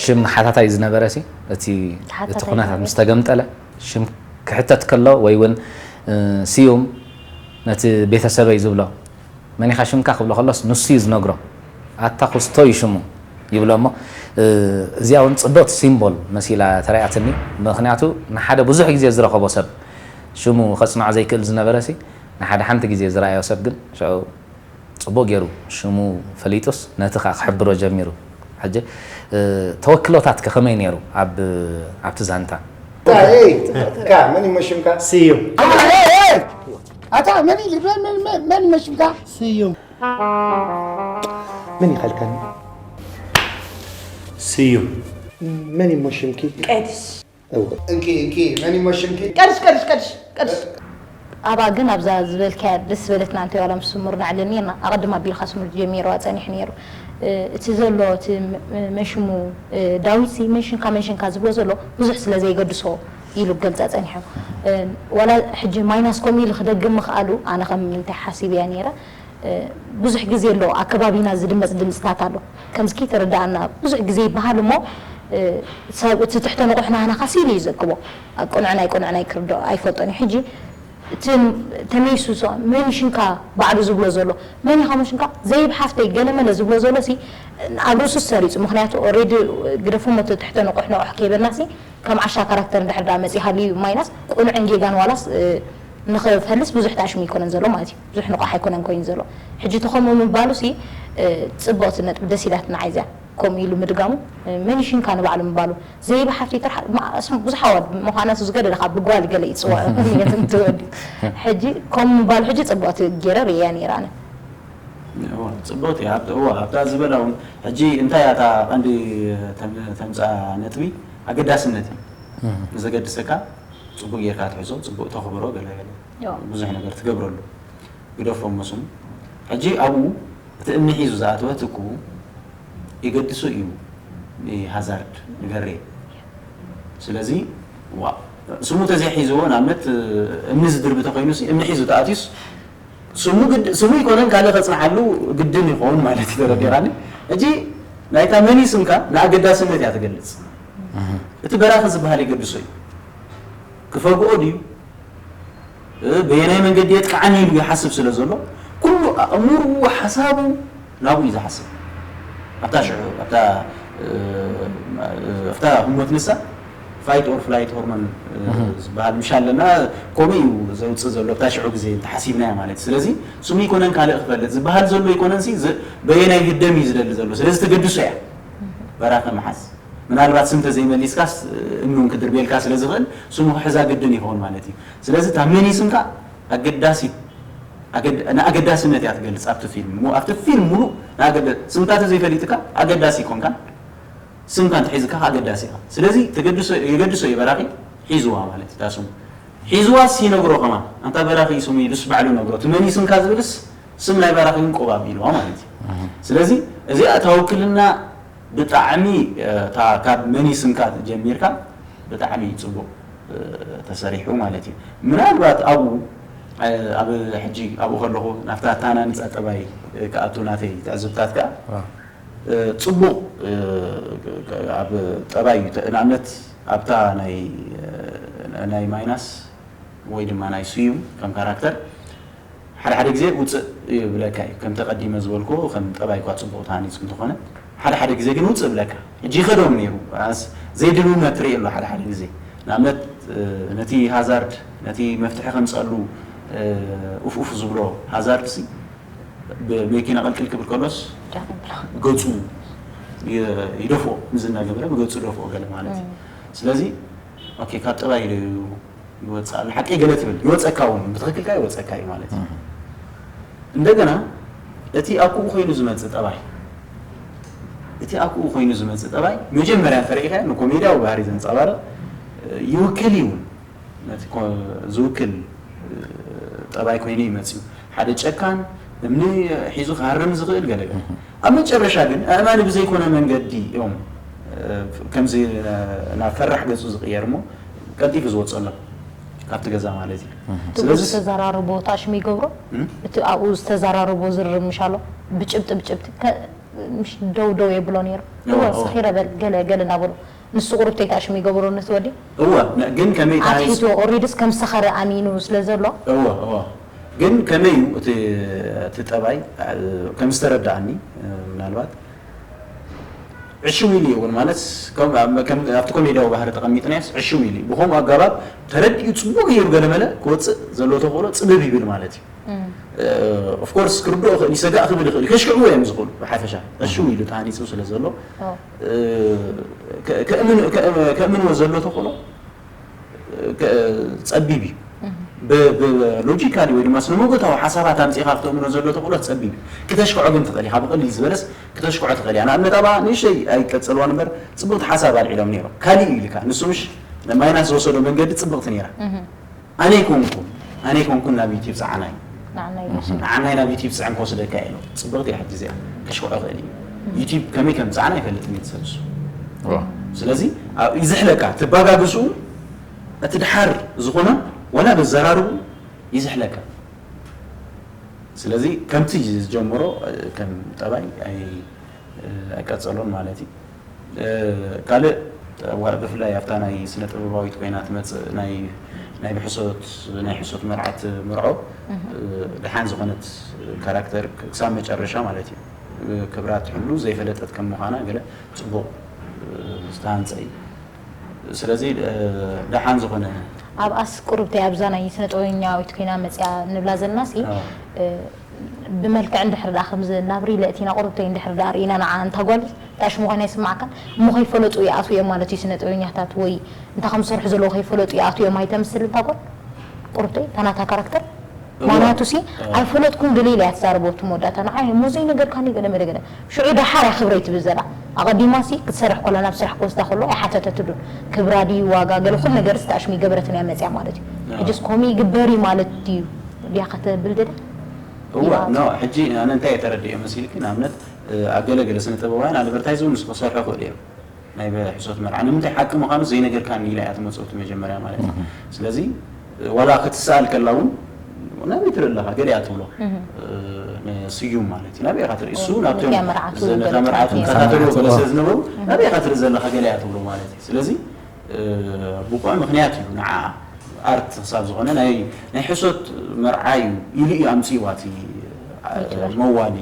ሽም ሓታታይ ዝነበረ ሲ እቲ እቲ ኩነታት ምስ ተገምጠለ ሽም ክሕተት ከሎ ወይ እውን ስዩም ነቲ ቤተሰበይ ዝብሎ መን ኢኻ ሽምካ ክብሎ ከሎስ ንሱ እዩ ዝነግሮ። ኣታ ኩስቶ እዩ ሽሙ ይብሎ እሞ እዚኣ እውን ፅብቕቲ ሲምቦል መሲላ ተረኣያትኒ። ምክንያቱ ንሓደ ብዙሕ ግዜ ዝረኸቦ ሰብ ሽሙ ከፅንዖ ዘይክእል ዝነበረ ሲ ንሓደ ሓንቲ ግዜ ዝረኣዮ ሰብ ግን ሽዑ ፅቡቅ ገይሩ ሽሙ ፈሊጡስ ነቲ ከዓ ክሕብሮ ጀሚሩ። ሕጂ ተወክሎታት ከ ከመይ ነይሩ ኣብቲ ዛንታ? መን ይመሽምካ? ስዩም። ኣታ መን መሽምካ? ስዩም። መን ይኸልከኒ? ስዩም። መን ይመሽምኪ? ቀድሽ እንኪ እንኪ መን ይመሽምኪ? ቀድሽ ቀድሽ ቀድሽ ቀድሽ ኣባ ግን ኣብዛ ዝበልካያ ደስ ዝበለትና እንተ ዋላ ምስ ስሙር ናዕለኒ ና ኣቐድም ኣቢልካ ስሙር ጀሚርዋ ጸኒሑ ነይሩ እቲ ዘሎ እቲ መሽሙ ዳዊት ሲ መንሽንካ መንሽንካ ዝብሎ ዘሎ ብዙሕ ስለ ዘይገድሶ ኢሉ ክገልጻ ጸኒሑ ዋላ ሕጂ ማይናስ ኮም ኢሉ ክደግም ምኽኣሉ ኣነ ከም እንታይ ሓሲብ እያ ነይረ ብዙሕ ግዜ ኣሎ ኣብ ከባቢና ዝድመፅ ድምፅታት ኣሎ ከምዚ ከይተረዳኣና ብዙሕ ግዜ ይበሃል እሞ ሰብ እቲ ትሕተ ንቑሕ ናህና ካሲሉ እዩ ዘክቦ ቅኑዕ ናይ ቅኑዕ ናይ ክርድኦ ኣይፈልጦን እዩ ሕጂ እቲ ተመይሱ መን ሽንካ ባዕሉ ዝብሎ ዘሎ መን ኢኻ ሽንካ ዘይብ ሓፍተይ ገለመለ ዝብሎ ዘሎ ሲ ኣብ ርእሱ ሰሪፁ ምክንያቱ ኦሬዲ ግደፎ ሞ ትሕተ ንቑሕ ንቑሕ ከይበልና ሲ ከም ዓሻ ካራክተር እንድሕር ደኣ መፂእ ሃልዩ ማይናስ ቁኑዕን ጌጋን ዋላስ ንኽፈልስ ብዙሕ ተኣሽሙ ኣይኮነን ዘሎ ማለት እዩ ብዙሕ ንቑሕ ኣይኮነን ኮይኑ ዘሎ ሕጂ ተኸምኡ ምባሉ ሲ ፅብቕቲ ነጥቢ ደስ ኢላትና ዓይዚያ ከምኡ ኢሉ ምድጋሙ መኒሽንካ ንባዕሉ ምባሉ ዘይብ ሓፍቲ ጥራሕ ብዙሕ ኣዋድ ምዃና ዝገደደ ካብ ብጓል ገለ ይፅውዖ ትወዲ ሕጂ ከም ምባሉ ሕጂ ፅብቕቲ ገይረ ርእያ ነይረ ኣነ ጽቡቅ እያ ኣብታ ዝበላ እውን ሕጂ እንታይ እያ እታ ቀንዲ ተምፃ ነጥቢ ኣገዳስነት እዩ ንዘገድሰካ ጽቡቅ ጌርካ ትሕዞ ጽቡቅ ተኽብሮ ገለገለ ብዙሕ ነገር ትገብረሉ ግደፎም መስሉ ሕጂ ኣብኡ እቲ እምኒ ሒዙ ዝኣተወ ትኩ ይገድሱ እዩ ሃዛርድ ንገሬ ስለዚ ስሙ ተዘይሒዝዎ ንኣብነት እምኒ ዝድርቢ ተኮይኑ እምኒ ሒዙ ተኣትዩስ ስሙ ግድ ስሙ ይኮነን ካልእ ከጽንሓሉ ግድን ይኸውን ማለት እዩ ተረዲኻኒ። ሕጂ ናይታ መኒ ስምካ ንኣገዳስነት እያ ትገልጽ። እቲ በራኺ ዝበሃል ይገድሶ እዩ። ክፈግኦ ድዩ በየናይ መንገዲ የጥቅዓኒ ኢሉ ይሓስብ ስለ ዘሎ ኩሉ ኣእምርኡ ሓሳቡ ናብኡ እዩ ዝሓስብ ኣብታ ሽዑ ኣብታ ኣብታ ህሞት ንሳ fight or flight hormone ዝበሃል ምሽ ኣለና ከምኡ እዩ ዘውፅእ ዘሎ ኣብታ ሽዑ ግዜ እንተሓሲብናዮ ማለት እዩ ስለዚ ስሙ ይኮነን ካልእ ክፈልጥ ዝበሃል ዘሎ ይኮነን ሲ በየናይ ህደም እዩ ዝደሊ ዘሎ ስለዚ ተገድሶ እያ በራኸ ምሓዝ ምናልባት ስም ተዘይመሊስካስ እምኑን ክድርቤልካ ስለ ዝኽእል ስሙ ክሕዛ ግድን ይኸውን ማለት እዩ ስለዚ እታ መን ስምካ ኣገዳሲት ንኣገዳስነት እያ ትገልፅ ኣብቲ ፊልም ኣብቲ ፊልም ሙሉእ ንኣገደ ስምካ ተዘይፈሊጥካ ኣገዳሲ ይኮንካ ስምካ እንተሒዝካ ኣገዳሲ ኢኻ ስለዚ የገድሶ እዩ በራኺ ሒዝዋ ማለት እታ ስሙ ሒዝዋስ ይነግሮ ከማን ኣንታ በራኺ ስሙ ኢሉስ ባዕሉ ነግሮ እቲ መን ስምካ ዝብልስ ስም ናይ በራኺ ግን ቆብ ኣቢልዋ ማለት እዩ ስለዚ እዚኣ እታ ውክልና ብጣዕሚ ካብ መን ስምካ ጀሚርካ ብጣዕሚ ፅቡቅ ተሰሪሑ ማለት እዩ ምናልባት ኣብኡ ኣብ ሕጂ ኣብኡ ከለኹ ናብታ ታናንፃ ጠባይ ክኣቱ ናተይ ትዕዝብታት ከዓ ፅቡቅ ኣብ ጠባይ እዩ ንኣብነት ኣብታ ናይ ማይናስ ወይ ድማ ናይ ስዩም ከም ካራክተር ሓደ ሓደ ግዜ ውፅእ ይብለካ እዩ ከምቲ ቀዲመ ዝበልኩ ከም ጠባይ እኳ ፅቡቅ ተሃኒፁ እንተኾነ ሓደ ሓደ ግዜ ግን ውፅእ ይብለካ ሕጂ ይኸዶም ነይሩ ኣስ ዘይድልውነት ትርኢ ኣሎ ሓደ ሓደ ግዜ ንኣብነት ነቲ ሃዛርድ ነቲ መፍትሒ ከምፀሉ ኡፍ ኡፍ ዝብሎ ሃዛርድ ሲ ብመኪና ቅልቅል ክብል ከሎስ ገፁ ይደፍኦ ምዝናገበረ ብገፁ ደፍኦ ገለ ማለት እዩ ስለዚ ካብ ጠባይ ኢሉ ይወፅእ ኣሎ ሓቀይ ገለ ትብል ይወፀካ እውን ብትክክልካ ይወፀካ እዩ ማለት እዩ እንደገና እቲ ኣኩኡ ኮይኑ ዝመፅእ ጠባይ እቲ ኣኩኡ ኮይኑ ዝመፅእ ጠባይ መጀመርያ ተረኢኻ ንኮሜድያዊ ባህሪ ዘንፀባርቕ ይውክል እዩ እውን ነቲ ዝውክል ጠባይ ኮይኑ ይመፅእ ሓደ ጨካን እምኒ ሒዙ ክሃርም ዝኽእል ገለ ገለ ኣብ መጨረሻ ግን ኣእማኒ ብዘይኮነ መንገዲ እዮም ከምዚ ናብ ፈራሕ ገፁ ዝቕየር እሞ ቀልጢፉ ዝወፀሎም ካብቲ ገዛ ማለት እዩ ስለዚ ዝተዘራርቦ ታሽሙ ይገብሮ እቲ ኣብኡ ዝተዘራርቦ ዝርርብ ምሻሎ ብጭብጢ ብጭብጢ ምሽ ደው ደው የብሎ ነይሩ። እወ፣ እወ፣ እወ። ሰኺረ በል፣ ገለ፣ ገለ እናበሉ። ንሱ ቁሩብ ተይተኣሽሙ ይገብሮ ነቲ ወዲ። እወ፣ ነ-፣ ግን ከመይ ተሃኒጹ? ኣትሒቱ ኦሪድስ ከም ሰኸረ ኣሚኑ ስለ ዘሎ። እወ፣ እወ። ግን ከመይ እዩ እቲ፣ እቲ ጠባይ፣ እ፣ ከም ዝተረዳእኒ፣ እ፣ ምናልባት ዕሽው ኢሉ እዩ እውን ማለት ከም፣ ኣብ፣ ከም፣ ኣብቲ ኮሜድያዊ ባህሪ ተቐሚጥናዮስ ዕሽው ኢሉ እዩ። ብኸምኡ ኣገባብ ተረዲኡ ጽቡቕ ገይሩ ገለመለ ክወጽእ ዘለዎ ተኽእሎ ጽብብ ይብል ማለት እዩ። እም። እ፣ ኦፍ ኮርስ ክርድኦ ይኽእል፣ ይሰጋእ ክብል ይኽእል፣ ከሽክዕዎ እዮም ዝኽእሉ ብሓፈሻ። ዕሽው ኢሉ ተሃኒጹ ስለ ዘሎ፣ ኦ። እ፣ ከ-፣ ከእምን-፣ ከ-፣ ከእምንዎ ዘሎ ተኽእሎ፣ እ፣ ከ-፣ ጸቢብ እዩ። እም። ብ-፣ ብ-፣ ሎጂካሊ ወይ ድማ ስነ-መጎታዊ ሓሳባት ኣምጺእኻ ክተእምኖ ዘሎ ተኽእሎ ጸቢብ እዩ። ክተሽክዖ ግን ትኽእል ኢኻ። ብቐሊል ዝበለስ ክተሽክዖ ትኽእል እያ። ንኣብነት ኣብኣ ንእሽተይ ኣይቀጸልዋን እምበር ጽብቕቲ ሓሳብ ኣልዒሎም ነይሮም። ካሊእ እዩ ኢልካ። ንሱ ምሽ ማይናስ ዝወሰዶ መንገዲ ጽብቕቲ ነይራ። እም። ኣነ ኣይኮንኩን፣ ኣነ ኣይኮንኩን ናብ ዩቲብ ጸዓናይ። ንዓና እዩ። ንዓናይ ናብ ዩቲብ ጽዕን ክወስደካ ኢሎ። ጽብቕቲ እያ ሕጂ እዚኣ። ከሽክዖ ይኽእል እዩ። ዩቲብ ከመይ ከም ጸዓና ኣይፈልጥን እዩ እቲ ሰብ እሱ። ዋ። ስለዚ ኣብ-፣ ይዝሕለካ። ትባጋግሱ እቲ ድሓር ዝኾነ ዋላ በዘራርቡ ይዝሕለካ። ስለዚ ከምቲ ዝጀመሮ፣ እ፣ ከም ጠባይ ኣይ-፣ እ፣ ኣይቀጸሎን ማለት እዩ። እ፣ ካልእ፣ ዋ-፣ ብፍላይ ኣብታ ናይ ስነ ጥበባዊት ኮይና ትመጽእ ናይ፣ ናይ ብሕሶት፣ ናይ ሕሶት መርዓት ምርዖ፣ እህ። እ፣ ደሓን ዝኾነት ካራክተር ክሳብ መጨረሻ ማለት እዩ። እ፣ ክብራ ትሕሉ ዘይፈለጠት ከም ምዃና ገለ ጽቡቕ፣ እ፣ ዝተሃንጸ እዩ። ስለዚ፣ እ፣ ደሓን ዝኾነ ኣብኣስ ቁሩብተይ ኣብዛ ናይ ስነ ጥበበኛዊት ኮይና መጽያ ንብላ ዘለና ሲ፣ ኣዎ። እ፣ ብመልክዕ እንድሕር ደኣ ከምዚ ናብ ሪለ እቲና ቁሩብተይ እንድሕር ደኣ ርኢና ንዓ እንታ ጓል ታሽ ምዃና ይስማዓካ እሞ ከይፈለጡ ይኣትዉ እዮም ማለት እዩ ስነ ጥበበኛታት ወይ እንታይ ከም ዝሰርሑ ዘለዉ ከይፈለጡ ይኣትዉ እዮም ኣይተምስል እንታ ጓል ቁሩብተይ እታ ናታ ካራክተር እዋ። ማናቱ ሲ እዋ። ኣይፈለጥኩን ገለ ኢላ እያ ትዛረብ ኣብቲ መወዳእታ ንዓይ እሞ ዘይነገርካኒ ገለ መለ ገለ ሽዑ ደሓር እያ ክብረይ ትብል ዘላ ኣቐዲማ ሲ ክትሰርሕ ኮላ ናብ ስራሕ ክወስዳ ከሎ ኣይሓተተትሉን ክብራ ድዩ ዋጋ ገለ ኩሉ ነገር ዝተኣሽሙ ይገበረትን እያ መፅያ ማለት እዩ ኣዎ። ሕጅስ ከምኡ ይግበር እዩ ማለት ድዩ ድያ ከተብል ደደ እዋ ኖ ሕጂ ኣነ እንታይ እየ ተረዲኤ መሲልኪ ንኣብነት ኣብ ገለ ገለ ስነ ጥበባውያን ኣድቨርታይዝ እውን ክሰርሑ ይኽእሉ እዮም ናይ ብሕሶት መርዓ ንምንታይ ሓቂ ምዃኑ ዘይነገርካኒ ኢላ እያ ትመፅእ እቲ መጀመርያ ማለት እዩ ስለዚ ዋላ ክትሰኣል ከላ እውን ናበይ ትርኢ ኣለኻ ገለ እያ ትብሎ ንስዩም ማለት እዩ ናበይ ኢኻ ትርኢ እሱ ናብቶም ነታ መርዓቱ ከታተልዎ ስለ ዝነበሩ ናበይ ኢኻ ትርኢ ዘለኻ ገለ እያ ትብሎ ማለት እዩ ስለዚ ብቑዕ ምኽንያት እዩ ንዓ ኣርት ክሳብ ዝኾነ ናይ ናይ ሕሶት መርዓ እዩ ኢሉ እዩ ኣምፅእዋ እቲ መዋሊ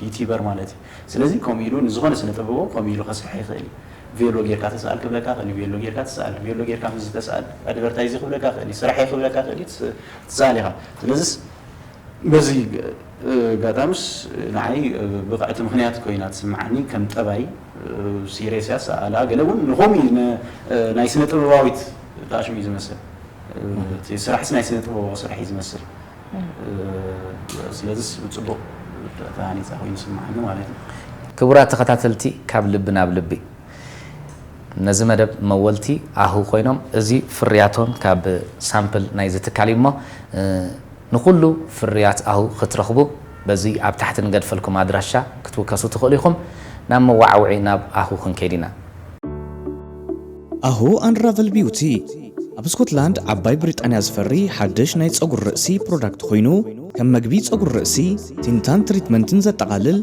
ዩቲበር ማለት እዩ ስለዚ ከምኡ ኢሉ ንዝኾነ ስነ ጥበቦ ከምኡ ኢሉ ከስርሕ ይኽእል እዩ ቬሎ ጌርካ ተስኣል ክብለካ ክእል ቬሎ ጌርካ ተስኣል ቬሎ ጌርካ ምዝ ተስኣል ኣድቨርታይዝ ክብለካ ክእል ስራሕ ክብለካ ክእል ትስኣል ኢኻ ስለዚስ በዚ ጋጣምስ ንዓይ ብቕዕቲ ምኽንያት ኮይና ትስምዓኒ ከም ጠባይ ሲሬስ እያ ሰኣላ ገለ እውን ንኸምኡ ናይ ስነ ጥበባዊት ተኣሽሙ እዩ ዝመስል እቲ ስራሕስ ናይ ስነ ጥበባዊ ስራሕ እዩ ዝመስል ስለዚስ ብፅቡቕ ተሃኒፃ ኮይኑ ይስምዓኒ ማለት እዩ ክቡራት ተኸታተልቲ ካብ ልቢ ናብ ልቢ ነዚ መደብ መወልቲ ኣሁ ኮይኖም እዚ ፍርያቶም ካብ ሳምፕል ናይዚ ትካል እዩ እሞ ንኹሉ ፍርያት ኣሁ ክትረኽቡ በዚ ኣብ ታሕቲ ንገድፈልኩም ኣድራሻ ክትውከሱ ትኽእሉ ኢኹም ናብ መዋዓውዒ ናብ ኣሁ ክንከይድ ኢና ኣሁ ኣንራቨል ቢውቲ ኣብ ስኮትላንድ ዓባይ ብሪጣንያ ዝፈሪ ሓድሽ ናይ ጸጉሪ ርእሲ ፕሮዳክት ኮይኑ ከም መግቢ ጸጉሪ ርእሲ ቲንታን ትሪትመንትን ዘጠቓልል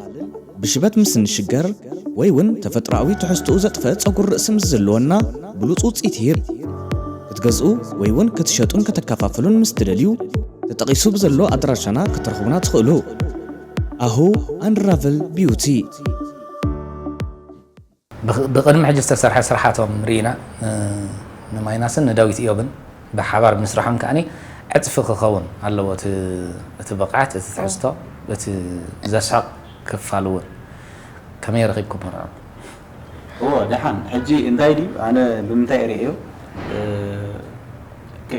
ብሽበት ምስ እንሽገር ወይ እውን ተፈጥሮኣዊ ትሕዝትኡ ዘጥፍአ ጸጉሪ ርእሲ ምስ ዝህልወና ብሉጽ ውጽኢት ይህብ። ክትገዝኡ ወይ እውን ክትሸጡን ከተከፋፍሉን ምስ ትደልዩ ተጠቒሱ ብዘሎ ኣድራሻና ክትረኽቡና ትኽእሉ። ኣሁ ኣንራቨል ቢዩቲ። ብቕድሚ ሕጂ ዝተሰርሐ ስራሓቶም ርኢና ንማይናስን ንዳዊት ኢዮብን ብሓባር ምስራሖም ከኣ ዕፅፊ ክኸውን ኣለዎ እቲ ብቕዓት እቲ ትሕዝቶ እቲ ዘስሕቕ ክፋል እውን ከመይ ረኺብኩሞ ንዕኦም እዎ ደሓን ሕጂ እንታይ ድዩ ኣነ ብምንታይ ርእዮ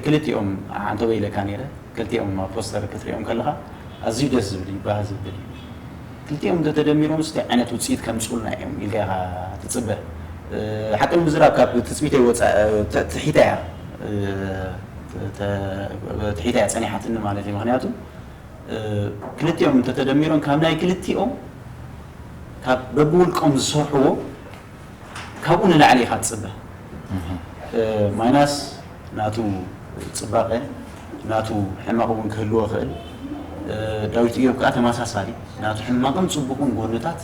ክልቲኦም ዓንተቦ ኢለካ ነይረ ክልቲኦም ኣብ ፖስተር ክትሪኦም ከለኻ ኣዝዩ ደስ ዝብል እዩ ባህ ዝብል እዩ ክልቲኦም እንተተደሚሮም ስቲ ዓይነት ውፅኢት ከምፅኡልና እዮም ኢልካ ኢኻ ትፅበ ሓቂ ንምዝራብ ካብ ትፅቢተይ ወፃ ትሒታ እያ ትሒታ እያ ፀኒሓትኒ ማለት እዩ ምክንያቱ ክልቲኦም እንተተደሚሮም ካብ ናይ ክልቲኦም ካብ በብውልቆም ዝሰርሕዎ ካብኡ ንላዕሊ ኢኻ ትፅበ ማይናስ ናቱ ፅባቐ ናቱ ሕማቕ እውን ክህልዎ ይኽእል ዳዊት እዮብ ከዓ ተመሳሳሊ ናቱ ሕማቕን ፅቡቕን ጎንታት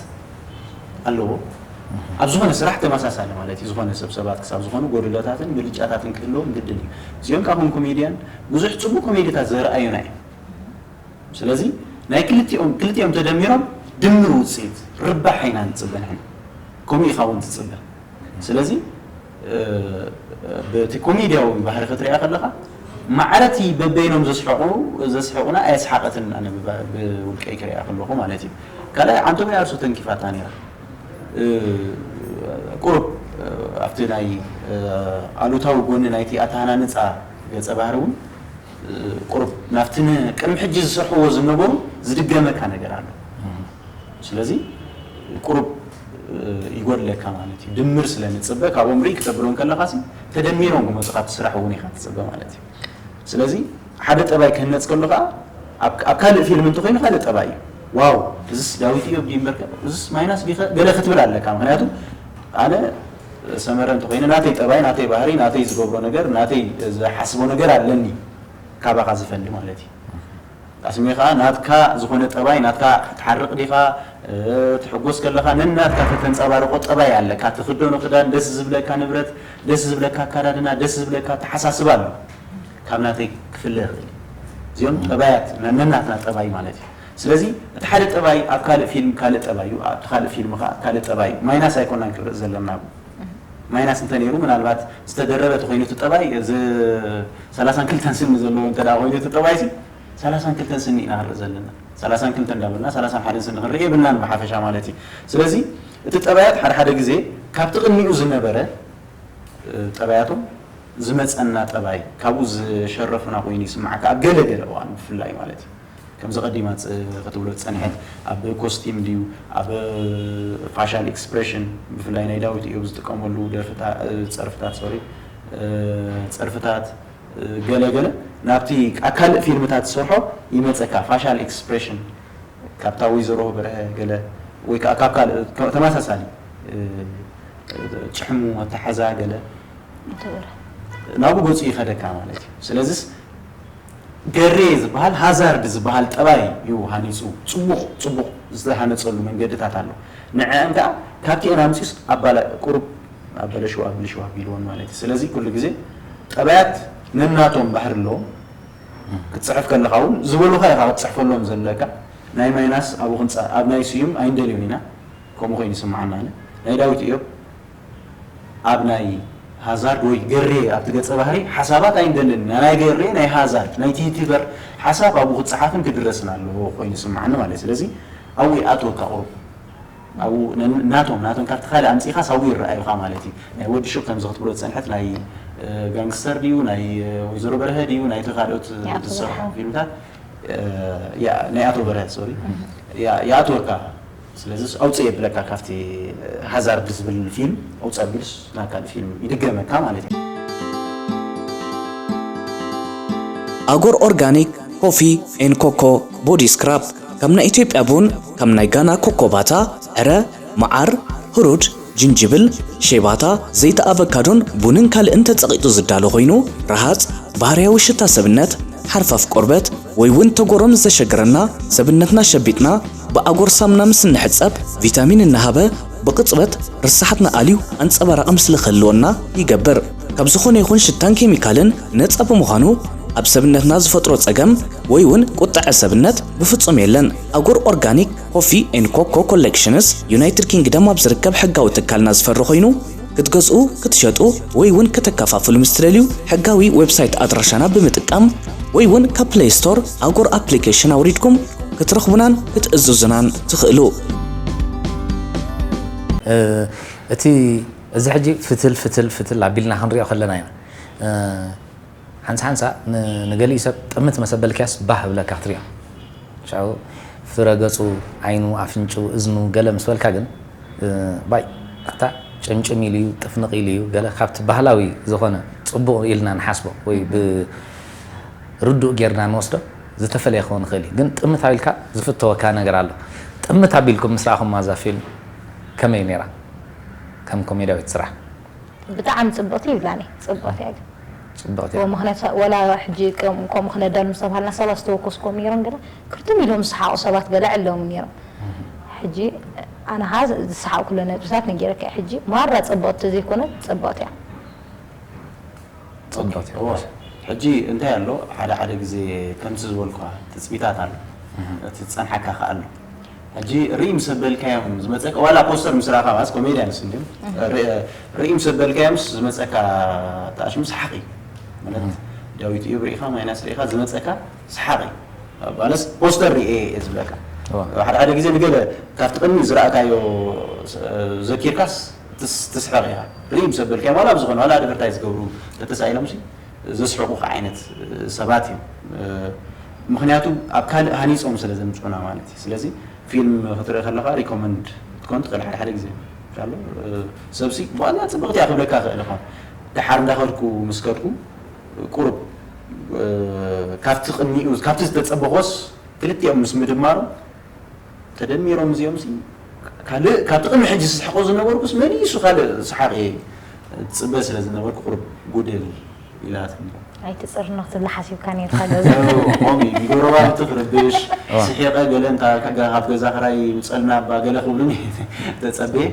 ኣለዎ። ኣብ ዝኾነ ስራሕ ተመሳሳሊ ማለት እዩ። ዝኾነ ሰብ ሰባት ክሳብ ዝኾኑ ጎድሎታትን ብልጫታትን ክህልዎም ግድን እዩ። እዚኦም ከዓ ከም ኮሜድያን ብዙሕ ፅቡቅ ኮሜዲታት ዘርኣዩና እዮም። ስለዚ ናይ ክልቲኦም ክልቲኦም ተደሚሮም ድምር ውፅኢት ርባሕ ኢና ንፅበ ንሕና። ከምኡ ኢኻ እውን ትፅበ። ስለዚ በቲ ኮሜድያዊ ባህሪ ክትሪኣ ከለኻ ማዕረቲ በበይኖም ዘስሕቑ ዘስሕቑና ኣየስሓቐትን ኣነ ብውልቀይ ክሪኣ ከለኹ ማለት እዩ። ካልኣይ ዓንቶመይ ኣርሱ ተንኪፋታ ነይራ። ቁሩብ ኣብቲ ናይ ኣሉታዊ ጎኒ ናይቲ ኣተሃናንፃ ገፀ ባህሪ እውን ቁሩብ ናብቲ ቅድሚ ሕጂ ዝሰርሕዎ ዝነበሩ ዝድገመካ ነገር ኣሎ። ስለዚ ቁሩብ ይጎድለካ ማለት እዩ። ድምር ስለ ንፅበ ካብኦም ርኢ ክተብሎ እንከለኻሲ ተደሚሮም ክመፁ ካብቲ ስራሕ እውን ኢኻ ትፅበ ማለት እዩ። ስለዚ ሓደ ጠባይ ክህነፅ ከሎ ከዓ ኣብ ካልእ ፊልም እንተኮይኑ ካልእ ጠባይ እዩ። ዋው እዝስ ዳዊት እዮብ ድዩ እምበር እዝስ ማይናስ ዲኸ ገለ ክትብል ኣለካ። ምክንያቱ ኣነ ሰመረ እንተኮይነ ናተይ ጠባይ፣ ናተይ ባህሪ፣ ናተይ ዝገብሮ ነገር፣ ናተይ ዝሓስቦ ነገር ኣለኒ ካባኻ ዝፈሊ ማለት እዩ። ኣስሜ ከዓ ናትካ ዝኾነ ጠባይ ናትካ ክትሓርቕ ዲኻ ትሕጎስ ከለኻ ነናትካ ተተንፀባርቆ ጠባይ ኣለካ። ትኽደኖ ክዳን ደስ ዝብለካ፣ ንብረት ደስ ዝብለካ፣ ኣካዳድና ደስ ዝብለካ ኣተሓሳስባ ኣሎ። ካብ ናተይ ክፍለ ይኽእል። እዚኦም ጠባያት ነናትና ጠባይ ማለት እዩ። ስለዚ እቲ ሓደ ጠባይ ኣብ ካልእ ፊልም ካልእ ጠባይ እዩ፣ ኣብቲ ካልእ ፊልም ከዓ ካልእ ጠባይ እዩ። ማይናስ ኣይኮናን ክርኢ ዘለና። ማይናስ እንተ ነይሩ ምናልባት ዝተደረበ ተኮይኑ እቲ ጠባይ እዚ ሰላሳን ክልተን ስኒ ዘለዎ እንተ ደኣ ኮይኑ እቲ ጠባይ ሲ ሰላሳን ክልተን ስኒ ኢና ክንርኢ ዘለና። ሰላሳን ክልተን እንዳበልና ሰላሳን ሓደን ስኒ ክንርኢ የብልናን ብሓፈሻ ማለት እዩ። ስለዚ እቲ ጠባያት ሓደ ሓደ ግዜ ካብቲ ቅድሚኡ ዝነበረ ጠባያቶም ዝመፀና ጠባይ ካብኡ ዝሸረፉና ኮይኑ ይስማዓካ ኣብ ገለ ገለ እዋን ብፍላይ ማለት እዩ። ከምዚ ቀዲማ ክትብሎ ዝፀንሐት ኣብ ኮስቲም ድዩ ኣብ ፋሻል ኤክስፕሬሽን ብፍላይ ናይ ዳዊት እዮብ ዝጥቀመሉ ደርፍታት ጸርፍታት ሶሪ ጸርፍታት ገለ ገለ ናብቲ ኣብ ካልእ ፊልምታት ዝሰርሖ ይመፀካ ፋሻል ኤክስፕሬሽን ካብታ ወይዘሮ በርሀ ገለ ወይ ከዓ ካብ ካልእ ተመሳሳሊ ጭሕሙ ኣተሓዛ ገለ ናብኡ ገፁ ይኸደካ ማለት እዩ። ስለዚስ ገሬ ዝበሃል ሃዛርድ ዝበሃል ጠባይ እዩ ሃኒፁ። ፅቡቕ ፅቡቕ ዝተሃነፀሉ መንገድታት ኣሎ። ንዐአን ከዓ ካብቲአን ኣምፂኡስ ኣባላ ቁሩብ ኣበለሽዋ ብልሽዋ ኣቢልዎን ማለት እዩ። ስለዚ ኩሉ ግዜ ጠባያት ነናቶም ባህሪ ኣለዎም። ክትፅሕፍ ከለኻ እውን ዝበሉኻ ኢኻ ክትፅሕፈሎም ዘለካ። ናይ ማይናስ ኣብኡ ክንፃ ኣብ ናይ ስዩም ኣይንደልዮን ኢና። ከምኡ ኮይኑ ይስምዓና ኣነ። ናይ ዳዊት እዮብ ኣብ ናይ ሃዛርድ ወይ ገሬ ኣብቲ ገፀ ባህሪ ሓሳባት ኣይንደልን ኢና። ናይ ገሬ ናይ ሃዛርድ ናይ ቲዩቲበር ሓሳብ ኣብኡ ክፀሓፍን ክድረስን ኣለዎ ኮይኑ ይስምዓኒ ማለት እዩ። ስለዚ ኣብኡ ይኣትወካ ቁሩብ ኣብኡ ነን- ናቶም ናቶም ካብቲ ካልእ ኣምፂኻስ ኣብኡ ይረኣዩኻ ማለት እዩ። ናይ ወዲ ሹቕ ከምዚ ክትብሎ ዝፀንሐት ናይ ጋንግስተር ድዩ ናይ ወይዘሮ በርሀ ድዩ ናይቲ ካልኦት ዝሰርሑ ፊልምታት ናይ ኣቶ በርሀ ሶሪ ይኣትወካ። ስለዚ ኣውፅእ የብለካ ካብቲ ሃዛርድ ዝብል ፊልም ኣውፅእ ኣቢሉስ ናብ ካልእ ፊልም ይድገመካ ማለት እዩ። ኣጎር ኦርጋኒክ ኮፊ ኤን ኮኮ ቦዲ ስክራብ ካብ ናይ ኢትዮጵያ ቡን፣ ካብ ናይ ጋና ኮኮ ባታ፣ ዕረ፣ መዓር፣ ህሩድ፣ ጅንጅብል፣ ሼባታ፣ ዘይቲ ኣቨካዶን ቡንን ካልእን ተጸቒጡ ዝዳሎ ኮይኑ፣ ረሃጽ፣ ባህርያዊ ሽታ ሰብነት፣ ሓርፋፍ ቆርበት፣ ወይ እውን ተጎሮም ዘሸግረና፣ ሰብነትና ሸቢጥና፣ ብኣጎር ሳምና ምስ እንሕጸብ፣ ቪታሚን እናሃበ፣ ብቕጽበት ርሳሓትና ኣልዩ ኣንጸባራቒ ምስሊ ክህልወና ይገብር። ካብ ዝኾነ ይኹን ሽታን ኬሚካልን ነጻ ብምዃኑ፣ ኣብ ሰብነትና ዝፈጥሮ ጸገም ወይ እውን ቁጥዐ ሰብነት ብፍጹም የለን። ኣጎር ኦርጋኒክ ኮፊ ኤን ኮኮ ኮሌክሽንስ ዩናይትድ ኪንግደም ኣብ ዝርከብ ሕጋዊ ትካልና ዝፈሪ ኮይኑ ክትገዝኡ፣ ክትሸጡ ወይ እውን ከተከፋፍሉ ምስ ትደልዩ ሕጋዊ ዌብሳይት ኣድራሻና ብምጥቃም ወይ እውን ካብ ፕሌይ ስቶር ኣጎር ኣፕሊኬሽን ኣውሪድኩም ክትረኽቡናን ክትእዝዙናን ትኽእሉ። እቲ እዚ ሕጂ ፍትል ፍትል ፍትል ኣቢልና ክንሪኦ ከለና ኢና ሓንሳ ሓንሳ ንገሊኡ ሰብ ጥምት መሰበልክያስ ባህ ብለካ ክትሪኦ። ሽዑ ፍረ ገጹ፣ ዓይኑ፣ ኣፍንጭኡ፣ እዝኑ ገለ ምስ በልካ ግን ባይ ኣታ ጭምጭም ኢሉ እዩ፣ ጥፍንቕ ኢሉ እዩ፣ ገለ ካብቲ ባህላዊ ዝኾነ ጽቡቕ ኢልና ንሓስቦ ወይ ብርዱእ ጌርና ንወስዶ ዝተፈለየ ክኸውን ይኽእል እዩ። ግን ጥምት ኣቢልካ ዝፍተወካ ነገር ኣሎ። ጥምት ኣቢልኩም ምስ ረኣኹማ እዛ ፊልም ከመይ ነይራ? ከም ኮሜድያዊት ስራሕ። ብጣዕሚ ፅብቅቲ ይብላኒ ፅብቅቲ እያ ግን ፅብቅቲ እያ ምክንያቱ ወላ ሕጂ ከምኡ ክነዳሉ ምስ ተባሃልና ሰባት ዝተወከስኩም ነይሮም ገለ ክርትም ኢሎም ዝሰሓቁ ሰባት ገለ ኣለዎም ነይሮም ሕጂ ኣነ ኸዓ ዝሰሓቕኩለ ነጥብታት ነጊረካ እየ። ሕጂ ማራ ጽብቕቲ ዘይኮነት ጽብቕቲ እያ። ጽብቕቲ እያ። እዎ። ሕጂ እንታይ ኣሎ ሓደ ሓደ ግዜ ከምቲ ዝበልኳ ትጽቢታት ኣሎ፣ እቲ ዝጸንሓካ ከኣ ኣሎ። ሕጂ ርኢ ምስ ኣበልካዮም ዝመጸካ ዋላ ፖስተር ምስ ረኣኻ ማለት ኮሜድያንስ እንድዮም ርኢ ምስ ኣበልካዮምስ ዝመጸካ ተኣሽሙ ሰሓቕ እዩ ማለት ዳዊት እዩ ርኢኻ ማይናስ ርኢኻ ዝመጸካ ሰሓቕ እዩ። ማለት ፖስተር ርኤ እየ ዝብለካ። ሓደ ሓደ ግዜ ንገለ ካብቲ ቅድሚ ዝረኣካዮ ዘኪርካስ ትስሕቕ ኢኻ። ርኢ ምስ ኣበልካዮም ዋላ ኣብ ዝኾነ ዋላ ኣድቨርታይዝ ዝገብሩ ተተሳኢሎም ሲ ዘስሕቑኻ ዓይነት ሰባት እዮም። ምኽንያቱ ኣብ ካልእ ሃኒጾም ስለ ዘምጽኡና ማለት እዩ። ስለዚ ፊልም ክትርኢ ከለኻ ሪኮመንድ ክትኮን ትኽእል ሓደ ሓደ ግዜ ኣሎ ሰብሲ ብዋላ ጽብቕቲ እያ ክብለካ ክእል እኳ ደሓር እንዳኸድኩ ምስ ከድኩ ቁሩብ ካብቲ ቅድሚኡ ካብቲ ዝተጸበኾስ ክልቲኦም ምስ ምድማሮም ተደሚሮም እዚኦም ሲ ካልእ ካብቲ ቅድሚ ሕጂ ዝስሕቆ ዝነበርኩስ መሊሱ ካልእ ሰሓቕ እየ ዝጽበ ስለ ዝነበርኩ ቁሩብ ጉድል ኢላትኒ። ኣይትጽርኖ ክትብላ ሓሲብካ ነርካ ገዛ። ከምኡ እዩ ንጎረባብቲ ክርብሽ ስሒቐ ገለ እንታ ካብ ገዛ ክራይ ይውፀልና እባ ገለ ክብሉኒ ተፀብየ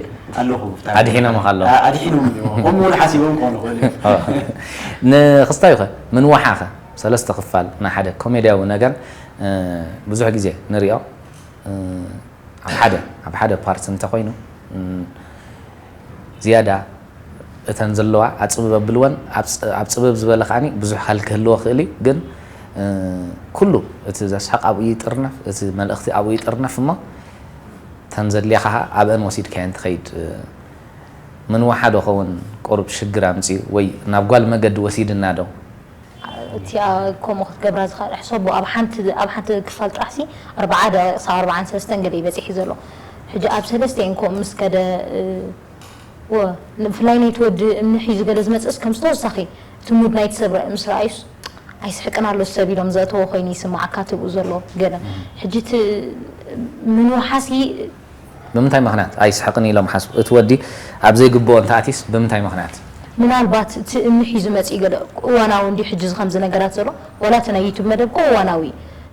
ኣለኹ። ኣድሒኖምኻ ኣለዉ። ኣድሒኖም እዮም ከምኡ እውን ሓሲቦም ክኾኑ ይኽእሉ እዮም። ንክስታዩ ኸ ምንዋሓ ኸ ሰለስተ ክፋል ናይ ሓደ ኮሜድያዊ ነገር ብዙሕ ግዜ ንሪኦ ኣብ ሓደ ኣብ ሓደ ፓርት እንተኮይኑ ዝያዳ እተን ዘለዋ ኣፅብብ ኣብልወን ኣብ ፅብብ ዝበለ ከዓኒ ብዙሕ ሃል ክህልዎ ክእል እዩ ግን ኩሉ እቲ ዘስሕቕ ኣብኡ ይጥርነፍ እቲ መልእኽቲ ኣብኡ ይጥርነፍ እሞ እተን ዘድልያኻ ኣብአን ወሲድካየን ትኸይድ ምንዋሓ ዶ ኸውን ቁሩብ ሽግር ኣምፅኡ ወይ ናብ ጓል መገዲ ወሲድና ዶ እቲ ከምኡ ክትገብራ ዝኽእል ሕሰቦ ኣብ ሓንቲ ኣብ ሓንቲ ክፋል ጥራሕ ሲ ኣርባዓ ደቂቕ ሳብ ኣርባዓን ሰለስተን ገለ ይበፅሕ እዩ ዘሎ። ሕጂ ኣብ ሰለስተን ከምኡ ምስ ከደ ወ ብፍላይ ናይቲ ወዲ እምኒ ሒዙ ገለ ዝመፅእስ ከምዚ ተወሳኺ እቲ ሙድ ናይቲ ሰብ ምስ ረኣዩስ ኣይስሕቅን ኣሎ ሰብ ኢሎም ዘእተዎ ኮይኑ ይስማዓካ ትብኡ ዘሎ ገለ ሕጂ እቲ ምንውሓሲ ብምንታይ ምኽንያት ኣይስሕቕን ኢሎም ሓስቡ እቲ ወዲ ኣብ ዘይግብኦ እንተኣቲስ ብምንታይ ምኽንያት ምናልባት እቲ እምኒ ሒዙ መፂኡ ገለ እዋናዊ እንዲ ሕጂ ከምዚ ነገራት ዘሎ ዋላ እቲ ናይ ዩቱብ መደብ ኮ እዋናዊ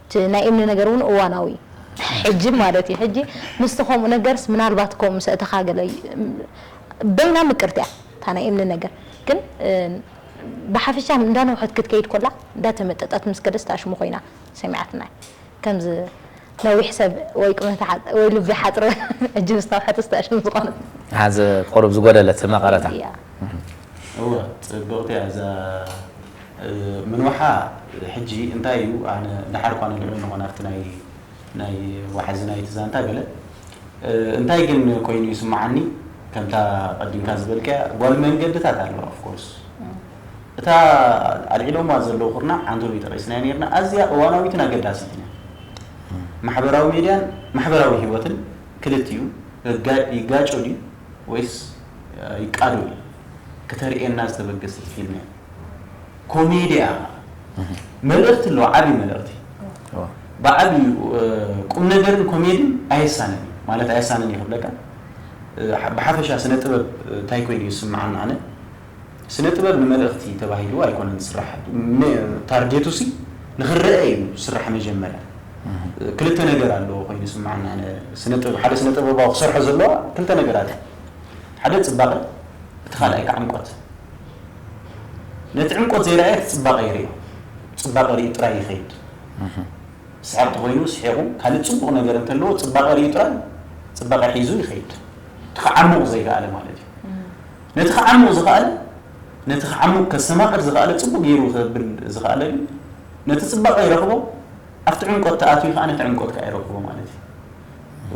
እቲ ናይ እምኒ ነገር እውን እዋናዊ ሕጂ ማለት እዩ ሕጂ ምስቲ ከምኡ ነገርስ ምናልባት ከምኡ ምስ እተኻ ገለ በይና ምቅርቲ እያ እታ ናይ እምኒ ነገር ግን ብሓፈሻ እንዳነውሐት ክትከይድ ኮላ እንዳተመጠጠት ምስ ከደስ ታሽሙ ኮይና ሰሚዓትና ከምዚ ነዊሕ ሰብ ወይ ቁመት ሓጽ- ወይ ልቢ ሓጽር ሕጂ ምስ ነውሐት ስታሽም ዝኾነት ሓዚ ቁሩብ ዝጎደለት መቐረታ እያ። እወ ጽብቕቲ እያ እዛ እ፣ ምንውሓ ሕጂ እንታይ እዩ ኣነ ደሓር እኳ ንልዕሉ ንኾን ኣብቲ ናይ ናይ ዋሕዚ ናይቲ ዛንታ ገለ እ፣ እንታይ ግን ኮይኑ ይስምዓኒ ከምታ ቀዲምካ ዝበልካያ ጓል መንገድታት ኣለዋ ኦፍኮርስ እታ ኣልዒሎማ ዘለዉ ኩርናዕ ኣንቶኒ ጠቒስናዮ ነርና ኣዝያ እዋናዊትን ኣገዳሲትን እያ ማሕበራዊ ሜድያን ማሕበራዊ ህይወትን ክልቲኡ ይጋጮ ድዩ ወይስ ይቃዶ እዩ ክተርእየና ዝተበገሰት ፊልም እያ ኮሜድያ መልእኽቲ ኣለዎ ዓብዪ መልእኽቲ ብዓብዩ ቁም ነገርን ኮሜድን ኣየሳንን እዩ ማለት ኣየሳንን እዩ ክብለካ ብሓፈሻ ስነ ጥበብ እንታይ ኮይኑ ይስምዓና ኣነ ስነ ጥበብ ንመልእኽቲ ተባሂሉ ኣይኮነን ዝስራሕ ታርጌቱ ሲ ንክረአ እዩ ዝስራሕ መጀመርያ ክልተ ነገር ኣለዎ ኮይኑ ይስምዓና ሓደ ስነ ጥበባዊ ክሰርሖ ዘለዋ ክልተ ነገራት ሓደ ፅባቐ እቲ ካልኣይ ከዓ ዕምቆት ነቲ ዕምቆት ዘይረኣየ እቲ ፅባቐ ይርእዮ ፅባቐ ርእዩ ጥራይ ይኸይድ ስሓቕ ተኮይኑ ስሒቑ ካልእ ፅቡቕ ነገር እንተለዎ ፅባቐ ርእዩ ጥራይ ፅባቐ ሒዙ ይኸይድ እቲ ክዓሙቕ ዘይከኣለ ማለት እዩ ነቲ ክዓሙቕ ዝኸኣለ ነቲ ክዓሙቕ ከስተማቕር ዝኸኣለ ፅቡቕ ገይሩ ከብል ዝኸኣለ ግን ነቲ ፅባቐ ይረኽቦ ኣብቲ ዕምቆት ተኣትዩ ከዓ ነቲ ዕምቆት ከዓ ይረክቦ ማለት እዩ